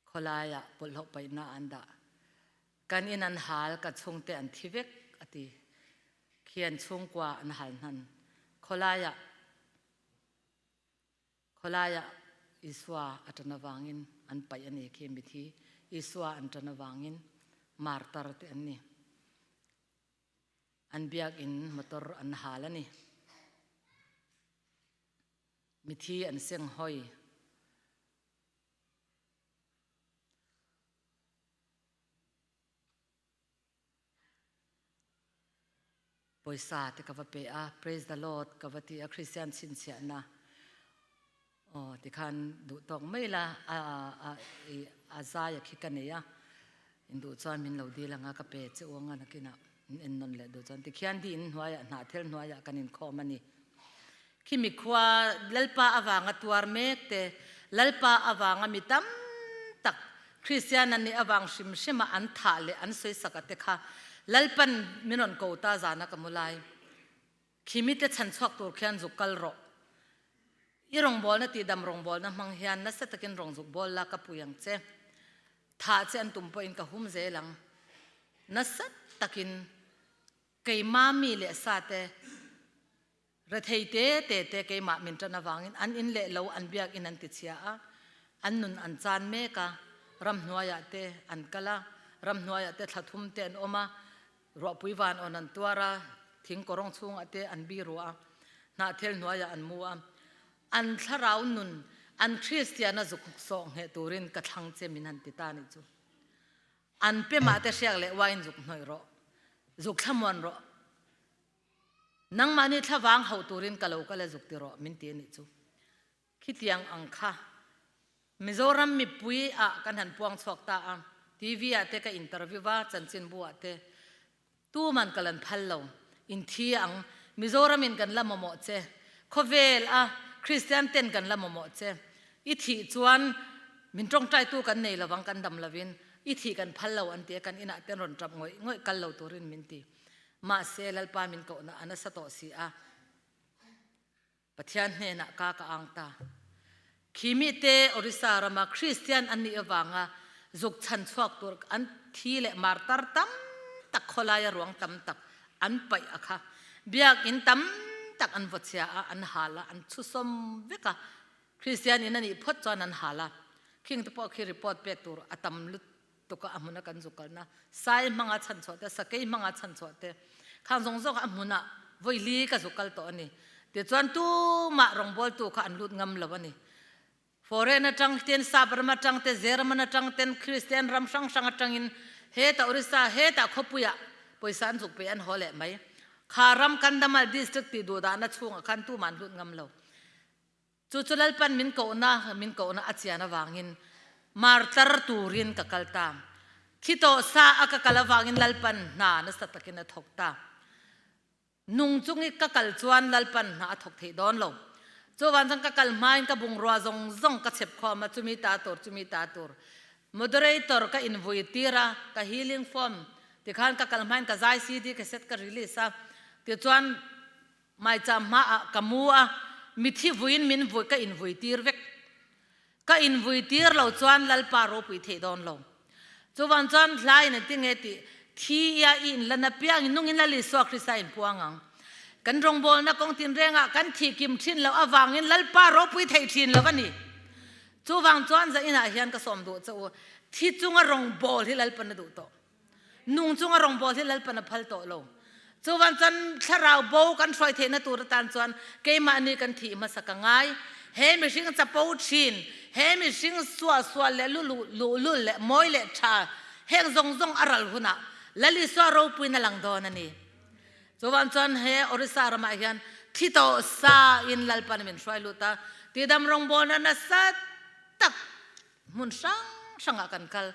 khawlaiah bawlhhlawh paihna an dah. Kan inn an hal, ka chhungte an thi vek a ti. Khi an chhungkua an hal hnan. Khawlaiah khawlaiah Isua a ṭan avangin an paih a ni khi mithi Isua an ṭan avangin martar te an ni. An biakinn motor an hal a ni. Mithi an seng hoi. Pawisa te ka va pe a, praise the Lord ka va ti a, Christian chhinchhiahna aw tikhan duh tawk mai la a a a zai a khi ka nei a, in duh chuan min lo dil anga ka pe che u anga nakinah in en nawn leh duh chuan tikhian di in hnuaiah hnahthel hnuaiah kan inkhawm a ni. Khimi khua Lalpa avanga tuar mek te, Lalpa avanga mi tam tak Kristian an nih avang hrim hrima an thah leh an sawisak a te kha Lalpan min rawn ko ta zana ka mu lai. Khimi te chhan chhuak tur khian zuk kal rawh. I rawngbawlna tihdam rawngbawlna hmang hian nasa takin rawng zuk bawl la ka pui ang che. Thah che an tum pawhin ka hum zel ang. Nasa takin keimah mi leh sa te Rethei te te te keimah min ṭan avangin an in leh lo an biakinn an tichhia a, an nun an caan mek a, ramhnuaiah te an kal a, ramhnuaiah te thla thum te an awm a, ruahpui van awn an tuar a, thing kawrawng chhungah te an biru a, hnahthel hnuaiah an mu a. An thlarau nun, an Kristiana zuk sawh ngheh turin ka thlang che min han ti ta nih chu. An pemah te hriak leh uain zuk hnawih rawh, zuk thlamuan rawh. Nangmahni thlavang hauh turin ka lo kal e zuk ti rawh min ti a nih chu. Khitiang ang kha Mizoram mipui ah kan han puang chhuak ta a, TV ah te ka interview va, chanchinbu ah te tuman ka lan phal lo, in thi ang, Mizoram in kan la mamawh che, khawvel a Kristian ten kan la mamawh che, i thih chuan min tawngtaitu kan nei lovang kan dam lovin i thih kan phal lo an ti a, kan inah ten rawn tap ngawih ngawih kal lo turin min ti. Mahse, Lalpa min kohna a nasa tawh si a, Pathian hnenah ka ka ang ta. Khi mite Orissa rama Kristian an nih avanga zuk chhan chhuak tur an thi leh martar tam tak khawlaia ruang tam tak an paih a kha. Biakinn tam tak an vaw chhia a, an hal a, an chhusawm vek a. Kristian in a nih phawt chuan an hal a. Khing te pawh khi report pek tur a tam lut tuka a hmuna kan zu kalna sai hmanga chhan chhuah te sakei hmanga chhan chhuah te khang zawng zawng a hmuna voi li ka zu kal tawh ani tichuan tumah rawngbawltu kha an lut ngam lo ani foreign atang ten sap ram atang te German atang ten Christian ram hrang hrang atangin heta Orissa heta khawpuia pawisa an zuk pe an haw leh mai kha ram Kandhamal district ti duh dahna chhungah khan tumah an lut ngam lo Chu chu Lalpan min kohna, min kohna a chian avangin martar turin ka kal ta. Thi tawh sa a ka kal avangin Lalpan hna nasa takin a thawk ta. Nung chungi ka kal chuan Lalpan hna a thawk theih dawn lo. Chuvang chuan ka kal hmain ka bungrua zawng zawng ka chep khawm a, chumi ta tur, chumi ta tur. Moderator ka invui tir a, ka healing form tikhan ka kal hmain ka zai CD cassette ka release a, tichuan Maicham hmaah ka mu a, mithi vuiin min vui ka invui tir vek. Ka invui tir lo chuan Lalpa ropui theih dawn lo. Chuvang chuan hla in engtin nge tih thi ia i inlan apiangin nungin Lal Isua Krista inpuang ang. Kan rawngbawlna kawng tinrengah kan thih kim thin loh avangin Lalpa ropui theih thin lo a ni. Chuvang chuan zainah hian ka sawm duh che u, thi chunga rawngbâwl hi Lalpan a duh tawh. Nung chunga rawngbawl hi Lalpan a phal tawh lo. Chuvan chuan thlarau bo kan hruai theihna tur atan chuan keimahni kan thih hmasa ka ngai. He mihring chapo thin, he mihring suahsual leh luhlul leh mawi leh tha heng zawng zawng a ral hunah Lal Isua ropuiin a lang dawn a ni. Chuvan chuan he Orissa ramah hian thi tawh sa in Lalpan min hruai lut a, tidam rawngbawlna nasa tak hmun hrang hrangah kan kal.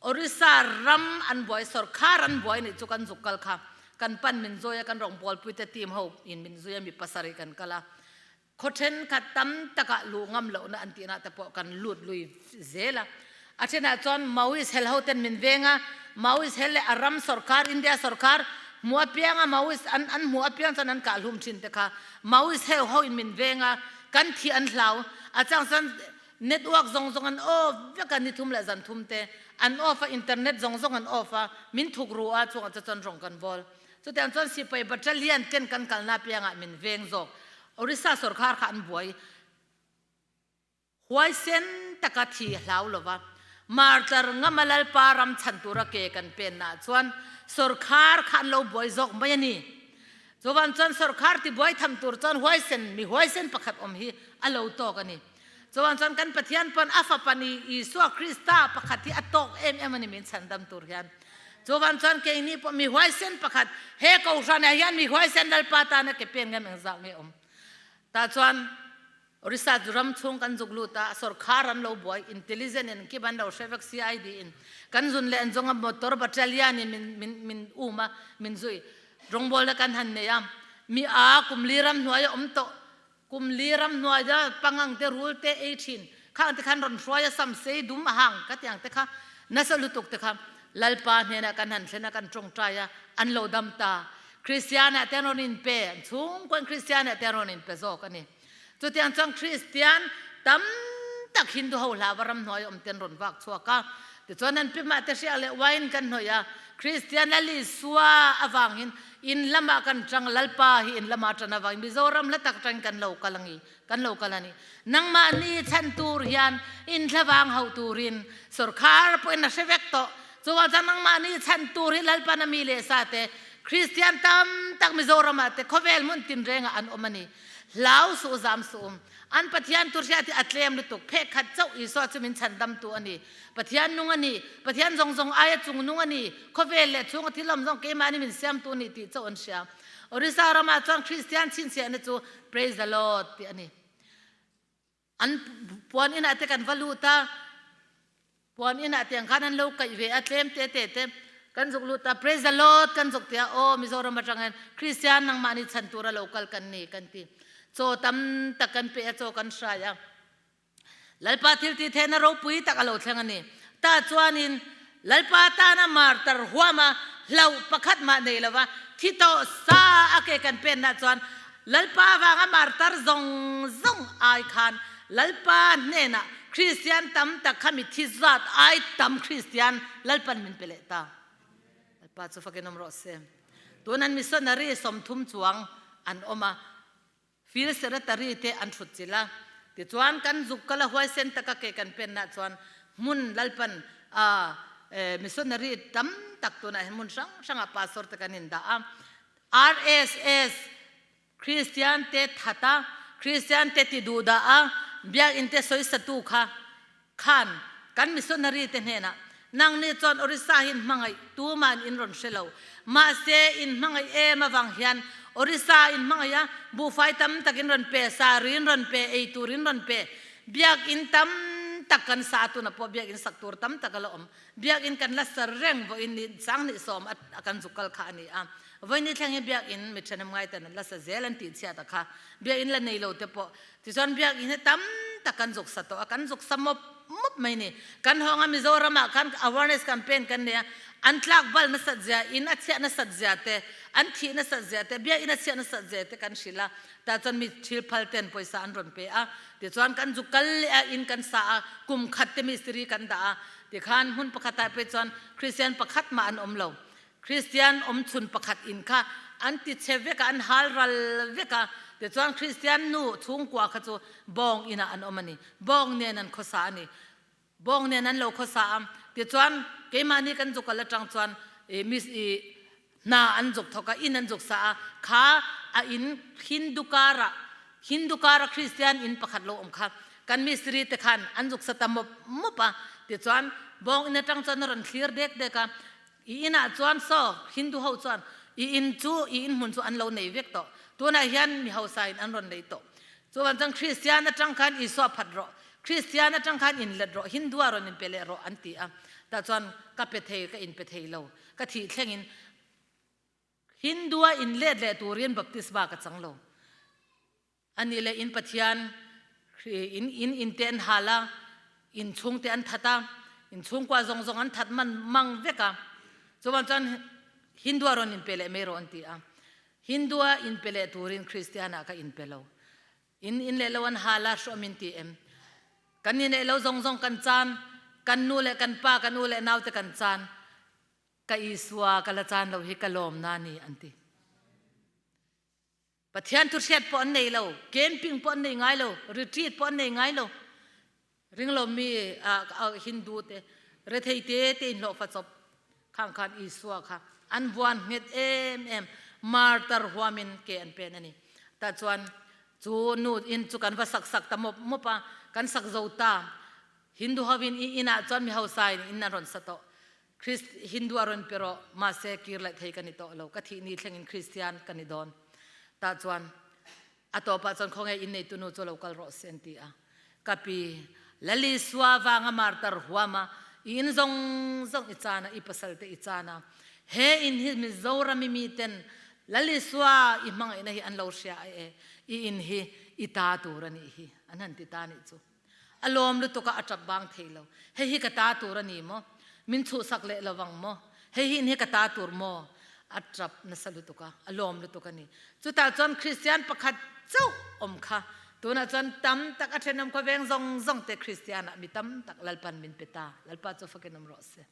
Orissa ram an buai, sorkar an buai nih chu kan zuk kal kha. Kan pan min zui a, kan rawngbawlpui te team ho in min zui a, mi pasarih kan kal a. Khaw thenkhat tam takah luh ngam lohna an tihna te pawh kan lut lui zel a. A thenah chuan Maoist hel ho ten min veng a, Maoist hel leh a ram sorkar, India sorkar, hmuh apianga Maoist an an hmuh apiang chuan an kah hlum thin te kha Maoist hel ho in min veng a, kan thih an hlau. A chang chuan network zawng zawng an off vek a, ni thum leh zan thum te an off a, internet zawng zawng an off a, min thuk ru a, chungah te chuan rawng kan bawl. Chutiang chuan sipai battalion ten kan kalna apiangah min veng zawk. Orissa sorkar kha an buai huaisen taka thi hlau lova martar ngama Lalpa ram chhan tura ke kan pennaah chuan sorkar kha an lo buai zawk mai a ni. Chuvan chuan sorkar tibuai tham tur chuan huaisen mi huaisen pakhat awm hi a lo tawk a ni. Chuvan chuan kan Pathian pawn a fapa ni Isua Krista pakhat hi a tawk em em a ni min chhandam tur hian. Chuvan chuan keini pawh mi huaisen pakhat he kohhranah hian mi huaisen Lalpa tana ke pen ngam engzah nge awm. Tah chuan Orissa ram chhung kan zuk lut a, sorkar an lo buai, intelligent in kip an lo hre vek CID in kan zun leh an zawng a, motor battalion in min min min um a, min zui. Rawngbawlna kan han nei a, mi a kum li ram hnuai a awm tawh, kum li ram hnuai a pangang te rul te ei thin, khang te khan rawn hruai a, sam sei dum a hang ka ti ang te kha nasa lutuk te kha Lalpa hnenah kan han thlen a, kan tawngtai a, an lo dam ta. Kristian ah te an rawn inpe, an chhungkaw in Kristian ah te an rawn inpe zawk a ni. Chutiang chuan Kristian tam tak Hindu ho hlava ramhnuai awm te an rawn vak chhuak a. Tichuan an pimah te hriak leh wine kan hnawih a, Kristian Lal Isua avangin in lamah kan tang, Lalpa hi in lamah tan avangin Mizoram hla tak atangin kan lo kal angi, kan lo kal a ni. Nangmahni chhan tur hian in thlavang hauh turin sorkar pawhin a hre vek tawh. Chuvang chuan nangmahni chhan tur hi Lalpan a mi leh sa te Kristian tam tak Mizoramah te khawvel hmun tinrengah an awm a ni. Hlau suh zam suh um. An Pathian tu hriat hi a tlem lutuk. Pheh khat chauh Isua chu min chhandamtu a ni. Pathian nung a ni. Pathian zawng zawng aia chung nung a ni. Khawvel leh chhunga thil awm zawng keimahni min siamtu a ni tih chauh an hria. Orissa ramah chuan Kristian chhinchhiahna chu Praise the Lord tih a ni. An puan inah te kan va lut a, Puan inah tiang khan an lo kaih ve a, tlem te te te kan zuk lut a, Praise the Lord kan zuk ti a, aw Mizoram atangin Kristian nangmahni chhan tura lo kal kan ni kan ti. Chaw tam tak kan pe a, chaw kan hrai a. Lalpa thil tih theihna ropui tak a lo thleng a ni. Tah chuanin Lalpa tana martar huama hlauh pakhat mah nei lova thi tawh sa a ke kan penna chuan Lalpa avanga martar zawng zawng ai khan Lalpa hnenah Kristian tam tak kha mithi zat ai tam Kristian Lalpan min pe leh ta. Lalpa chu fakin awm rawh se. Tunan missionary 30 chuang an awm a. Field Secretary te an thut chilh a, tichuan kan zuk kal a huaisen taka ke kan penna chuan hmun Lalpan a missionary tam tak tunah hian hmun hrang hrangah pastor te kan indah a, RSS Kristian te that a, Kristian te ti duhdah a, biakinn te sawisatu kha Khan, kan missionary te hnenah, Nangni chuan Orissa hi in hmangaih tumahin in rawn hre lo. Mahse, in hmangaih em avang hian Orissa in hmangaih a, buhfai tam tak in rawn pe, sari in rawn pe, ei tur in rawn pe. Biakinn tam tak kan sa a, tunah pawh biakinn sak tur tam tak a la awm. Biakinn kan la sar reng vawiin ni 2010 a kan zuk kal kha a ni a. Vawiin ni thleng hi biakinn mi ṭhenem ngai ten an la sa zel an tihchhiat a kha. Biakinn la nei lo te pawh Tichuan biakinn hi tam tak kan zuk sa tawh a, kan zuk sa mawp mawp mai ni. Kan hawng a Mizoram ah khan awareness campaign kan nei a, an tlak bal nasat zia, in a chhiah nasat zia te, an thih nasat zia te, biakinn a chhiah nasat zia te kan hrilh a, tah chuan mi thil phal ten pawisa an rawn pe a, tichuan kan zuk kal leh a, in kan sa a, kum khat te mistiri kan dah a, tikhan hmun pakhat ah phei chuan Christian pakhat mah an awm lo. Kristian awmchhun pakhat in kha an ti chhe vek a, an hal ral vek a, tichuan Kristian nu chhungkua kha chu bawng inah an awm a ni, bawng nen an khawsa a ni, bawng nen an lo khawsa a, tichuan keimahni kan zuk kal atang chuan i miss i hna an zuk thawk a, in an zuk sa a, kha a in Hindu kara Hindu kara Kristian in pakhat lo awm kha kan mistiri te khan an zuk sa ta mawp mawp a, tichuan bawng in atang chuan a rawn thlir dek dek a, I inah chuan saw Hindu ho chuan i in chu i in hmun chu an lo nei vek tawh. Tunah hian mi hausa in an rawn nei tawh. Chuvan chuan Kristian atang khan Isua phat rawh, Kristian atang khan in let rawh, Hindua rawn in pe leh rawh an ti a. Tah chuan ka pe thei, ka in pe thei lo, ka thih thlengin Hindua in let leh turin baptisma ka chang lo. Anih leh in Pathian in in in te an hal a, in chhungte an that a, in chhungkua zawng zawng an that man mang vek a. Chuvan chuan Hindua rawn inpe leh mai rawh an ti a. Hindua inpe leh turin Kristianah ka inpe lo. In in leh lo an hal a, hrawm in ti em? Kan in leh lo zawng zawng kan chan, kan nu leh kan pa, kan u leh naute kan chan. Ka Isua ka la chan lo hi ka lawm na ni an ti. Pathian thu hriat pawh an nei lo, camping pawh an nei ngai lo, retreat pawh an nei ngai lo. Ringlo mi Hindu te rethei te te in hlawhfa chawp khang khan Isua kha an vuan nghet em em martar huamin ke an pen ani. Ta chuan chu nu in chu kan va sak sak ta mawp mawp a, kan sak zo ta. Hindu hovin i inah chuan mi hausa in in an rawn sa tawh. Christ Hindu a rawn pe rawh mahse kir leh thei ka ni tawh lo ka thih ni thlengin Christian ka ni dawn tah chuan a tawpah chuan khawnge inneitu nu chu lo kal rawh se an ti a ka pi Lalisua vanga martar huama i in zawng zawng i chana i pasal te i chana he in hi Mizoram i mi ten Lalisua i hmangaihna hi an lo hria a e i in hi i ta tur a nih hi an han ti ta nih chu. A lawm lutuk a, a ṭap bang thei lo. Hei hi ka ta tur a ni maw? Min chhuhsak leh lovang maw? Hei hi in hi ka ta tur maw? A ṭap nasa lutuk a, a lawm lutuk a ni. Chutah chuan Kristian pakhat chauh awm kha tunah chuan tam tak a ṭhenawm khawveng zawng zawng te Kristian ah mi tam tak Lalpan min pe ta. Lalpa chu fakin awm rawh se.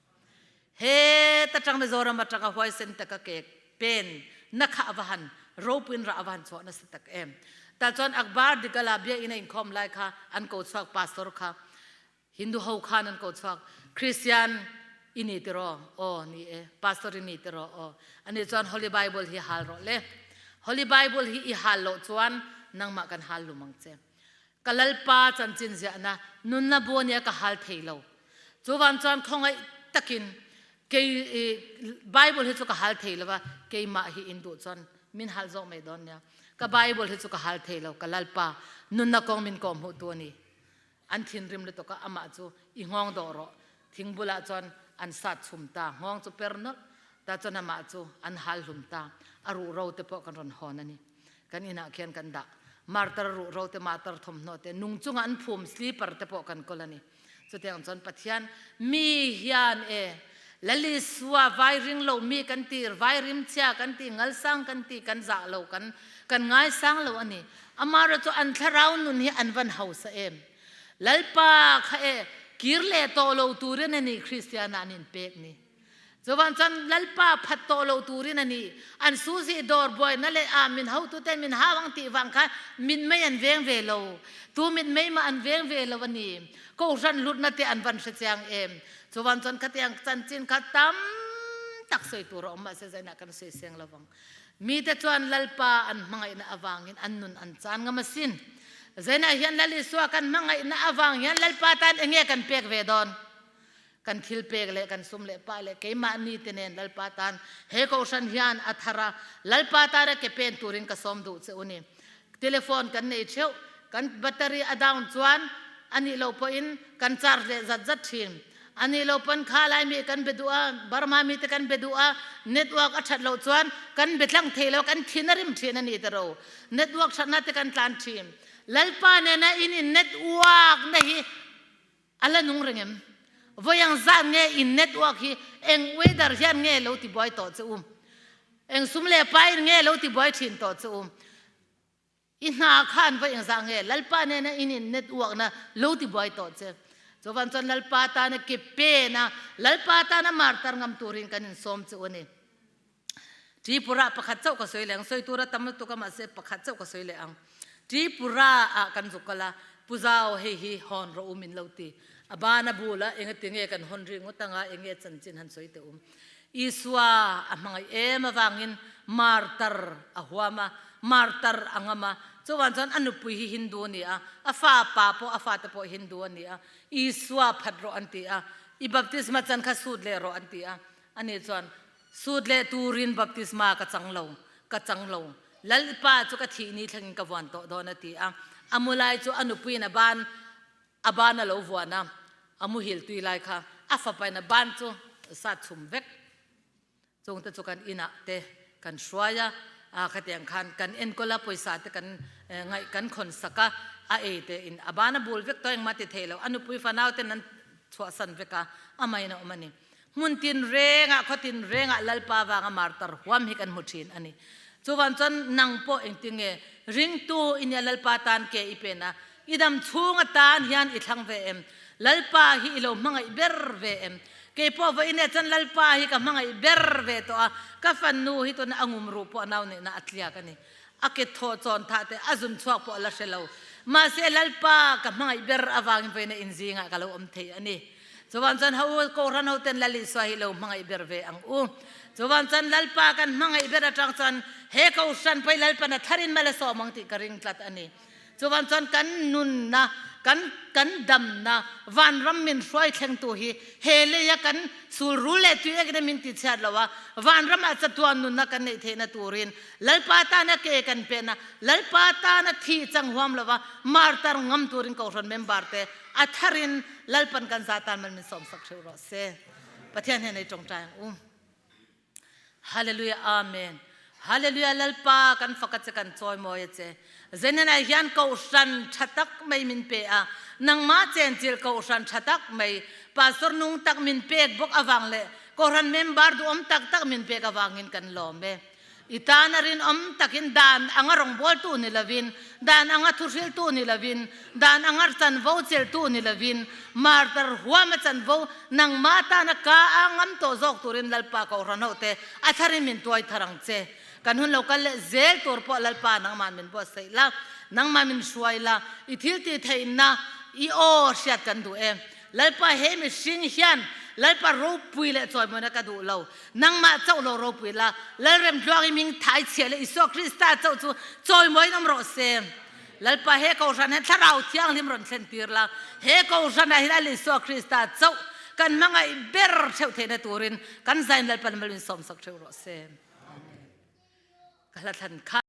He ta ṭang Mizoram aṭanga huaisen taka ke pen na kha a va han ropuiin rah a va han chhuah nasa tak em. Tah chuan Akbar Dikala biakinn a inkhawm lai kha an ko chhuak pastor kha Hindu ho khan an ko chhuak Christian i ni tiraw? Aw ni e. Pastor i ni tiraw? Aw. Ani chuan Holy Bible hi hal rawh le. Holy Bible hi i hal loh chuan nangmah kan hal lum ang che. Ka Lalpa chanchin ziahna nunna bu ania ka hal thei lo. Chuvan chuan khawngaih takin kei Bible hi chu ka hal thei lova keimah hi in duh chuan min hal zawk mai dawn nia. Ka Bible hi chu ka hal thei lo ka Lalpa nunna kawng min kawhhmuh tu a ni. An thinrim lutuk a amah chu i nghawng dawh rawh. Thing bulah chuan an sat chhum ta nghawng chu per nawlh ta chuan amah chu an hal hlum ta a ruhro te pawh kan rawn hawn a ni. Kan inah khian kan dah. Martar ruhro te, martar thawmhnaw te, nung chunga an phum slipper te pawh kan kawl a ni. Chutiang chuan Pathian mi hian e Lalisua vai ring lo mi kan ti, vai rimchhia kan ti, ngalsang kan ti, kan zah lo, kan kan ngaisang lo a ni. Amaherawhchu an thlarau nun hi an van hausa em. Lalpa kha e kir leh tawh lo turin a ni Kristian ah an inpek ni. Chuvan chuan Lalpa phat tawh lo turin a ni. An suzi dawr buaina leh a min hotuten min hau ang tih vang khan mitmei an veng ve lo. Tu mitmei mah an veng ve lo a ni. Kohhran hlutna te an van hre chiang em. Chuvan chuan khatiang chanchin kha tam tak sawi tur a awm mahse zainah kan sawi seng lo vang. Mite chuan Lalpa an hmangaihna avangin an nun an chan ngam asin. Zainah hian Lal Isua kan hmangaihna avang hian Lalpa tan enge kan pek ve dawn? Kan thil pek leh kan sum leh pa leh keimahni te nen Lalpa tan he kohhran hian a thar a, Lalpa tana ke pen turin ka sawm duh che u ni. Telephone kan nei theuh, kan battery a down chuan a nih loh pawhin kan charge leh zat zat thin. A nih loh pawn kha lai mi kan be duh a, Burma mi te kan be duh a, network a that loh chuan kan be tlang thei lo, kan thin a rim thin a ni ta ro. Network thatna te kan tlan thin. Lalpa nena in in network na hi A la nung reng em? Vawi ang zat nge in network hi eng weather hian nge lo ti buai tawh che u? Eng sum leh pa in nge lo ti buai thin tawh che u? I hna khan vawi eng zah nge Lalpa nena in in network na lo ti buai tawh che? Chuvan chuan Lalpa tana ke pen a, Lalpa tana martar ngam turin kan insawm che u a ni. Tripura pakhat chauh ka sawi leh ang, sawi tura tam lutuk a mahse pakhat chauh ka sawi leh ang. Tripura ah kan zuk kal a, Pu Zau hei hi hawn rawh u min lo ti. A ban a bul a, engati nge kan hawn rih ngawt anga, enge chanchin han sawi teh um. Isua a hmangaih em avangin martar a huam a, martar a ngam a, chuvan chuan a nupui hi Hindu a ni a, a fa pa pawh a fate pawh Hindu a ni a, Isua phat rawh an ti a, i baptisma chan kha sut leh rawh an ti a, ani chuan Sut leh turin baptisma ka chang lo, ka chang lo. Lalpa chu ka thih ni thlengin ka vuan tawh dawn a ti a. A mu lai chu a nupuiin a ban a ban a lo vuan a, a muhil tui lai kha a fapain a ban chu sat chhum vek. Chungte chu kan inah te kan hruai a, a khatiang khan kan enkawl a, pawisa te kan Ngaih kan khawn sak a, a ei te in a ban a bul vek tawh engmah ti thei lo, a nupui fanau ten an chhuahsan vek a, amah in a awm a ni. Hmun tin rengah, khaw tin rengah Lalpa vanga martar huam hi kan hmu thin a ni. Chuvan chuan nang pawh engtinge ringtu i nia Lalpa tan ke i pen a, i dam chhung atan hian i thlang ve em? Lalpa hi i lo hmangaih ber ve em? Keipawh vawiin eh chuan Lalpa hi ka hmangaih ber ve tawh a, ka fannu hi tuna a ngum ruh pawh nau neihna a tliak a ni. A ke thaw chawn thah te a zun chhuak pawh a la hre lo. Mahse Lalpa ka hmangaih ber avangin vawiin a inzingah ka lo awm thei a ni. Chuvan chuan ho Kohhran ho ten Lal Isua hi lo hmangaih ber ve ang u. Chuvan chuan Lalpa kan hmangaih ber atang chuan he Kohhran pawh hi Lalpan a tharin mal a sawm ang tih ka ring tlat a ni. Chuvan chuan kan nunna, kan kan damna, vanram min hruai thlengtu hi he leia kan sulrul leh tui ekin min tichhiat lo a, vanramah chatuan nunna kan neih theihna turin Lalpa tana ke kan pehna, Lalpa tana thi chang huam lova martar ngam turin Kohhran member te a tharin Lalpan kan za tan mal min sawmsak hreuh rawh se. Pathian hnenah i tawngtai ang u. Hallelujah Amen. Hallelujah Lalpa kan fak a che kan chawimawi a che. Zenena hian kohhran tha tak mai min pe a, nangmah chenchilh kohhran tha tak mai, pastor nung tak min pek bawk avang leh kohhran member duhawm tak tak min pek avangin kan lawm e. I tan a rinawm takin dan anga rawngbawltu ni lovin, dan anga thuhriltu ni lovin, dan anga chanvo chelhtu ni lovin, martar huama chanvo nangmah tana ka a ngam tawh zawk turin Lalpa Kohhran hote a tharin min tuai thar ang che. Kan hun lo kal leh zel tur pawh Lalpa nangmah min buatsaih la, nangmah min hruai la, i thil tih theihna i aw hriat kan duh e. Lalpa he mihring hian Lalpa ropui leh chawimawina ka duh lo. Nangmah chauh lo ropui la, Lalremtluang i ming thai chhia leh Isua Krista chauh chu chawimawiin awm rawh se. Lalpa he Kohhran hian Thlarau Thianghlim rawn thlen tir la, he Kohhranah hian Lal Isua Krista chauh kan hmangaih ber theuh theihna turin kan zain Lalpa na malmin sawmsak theuh rawh se. Amen. Ka hla thlan kha.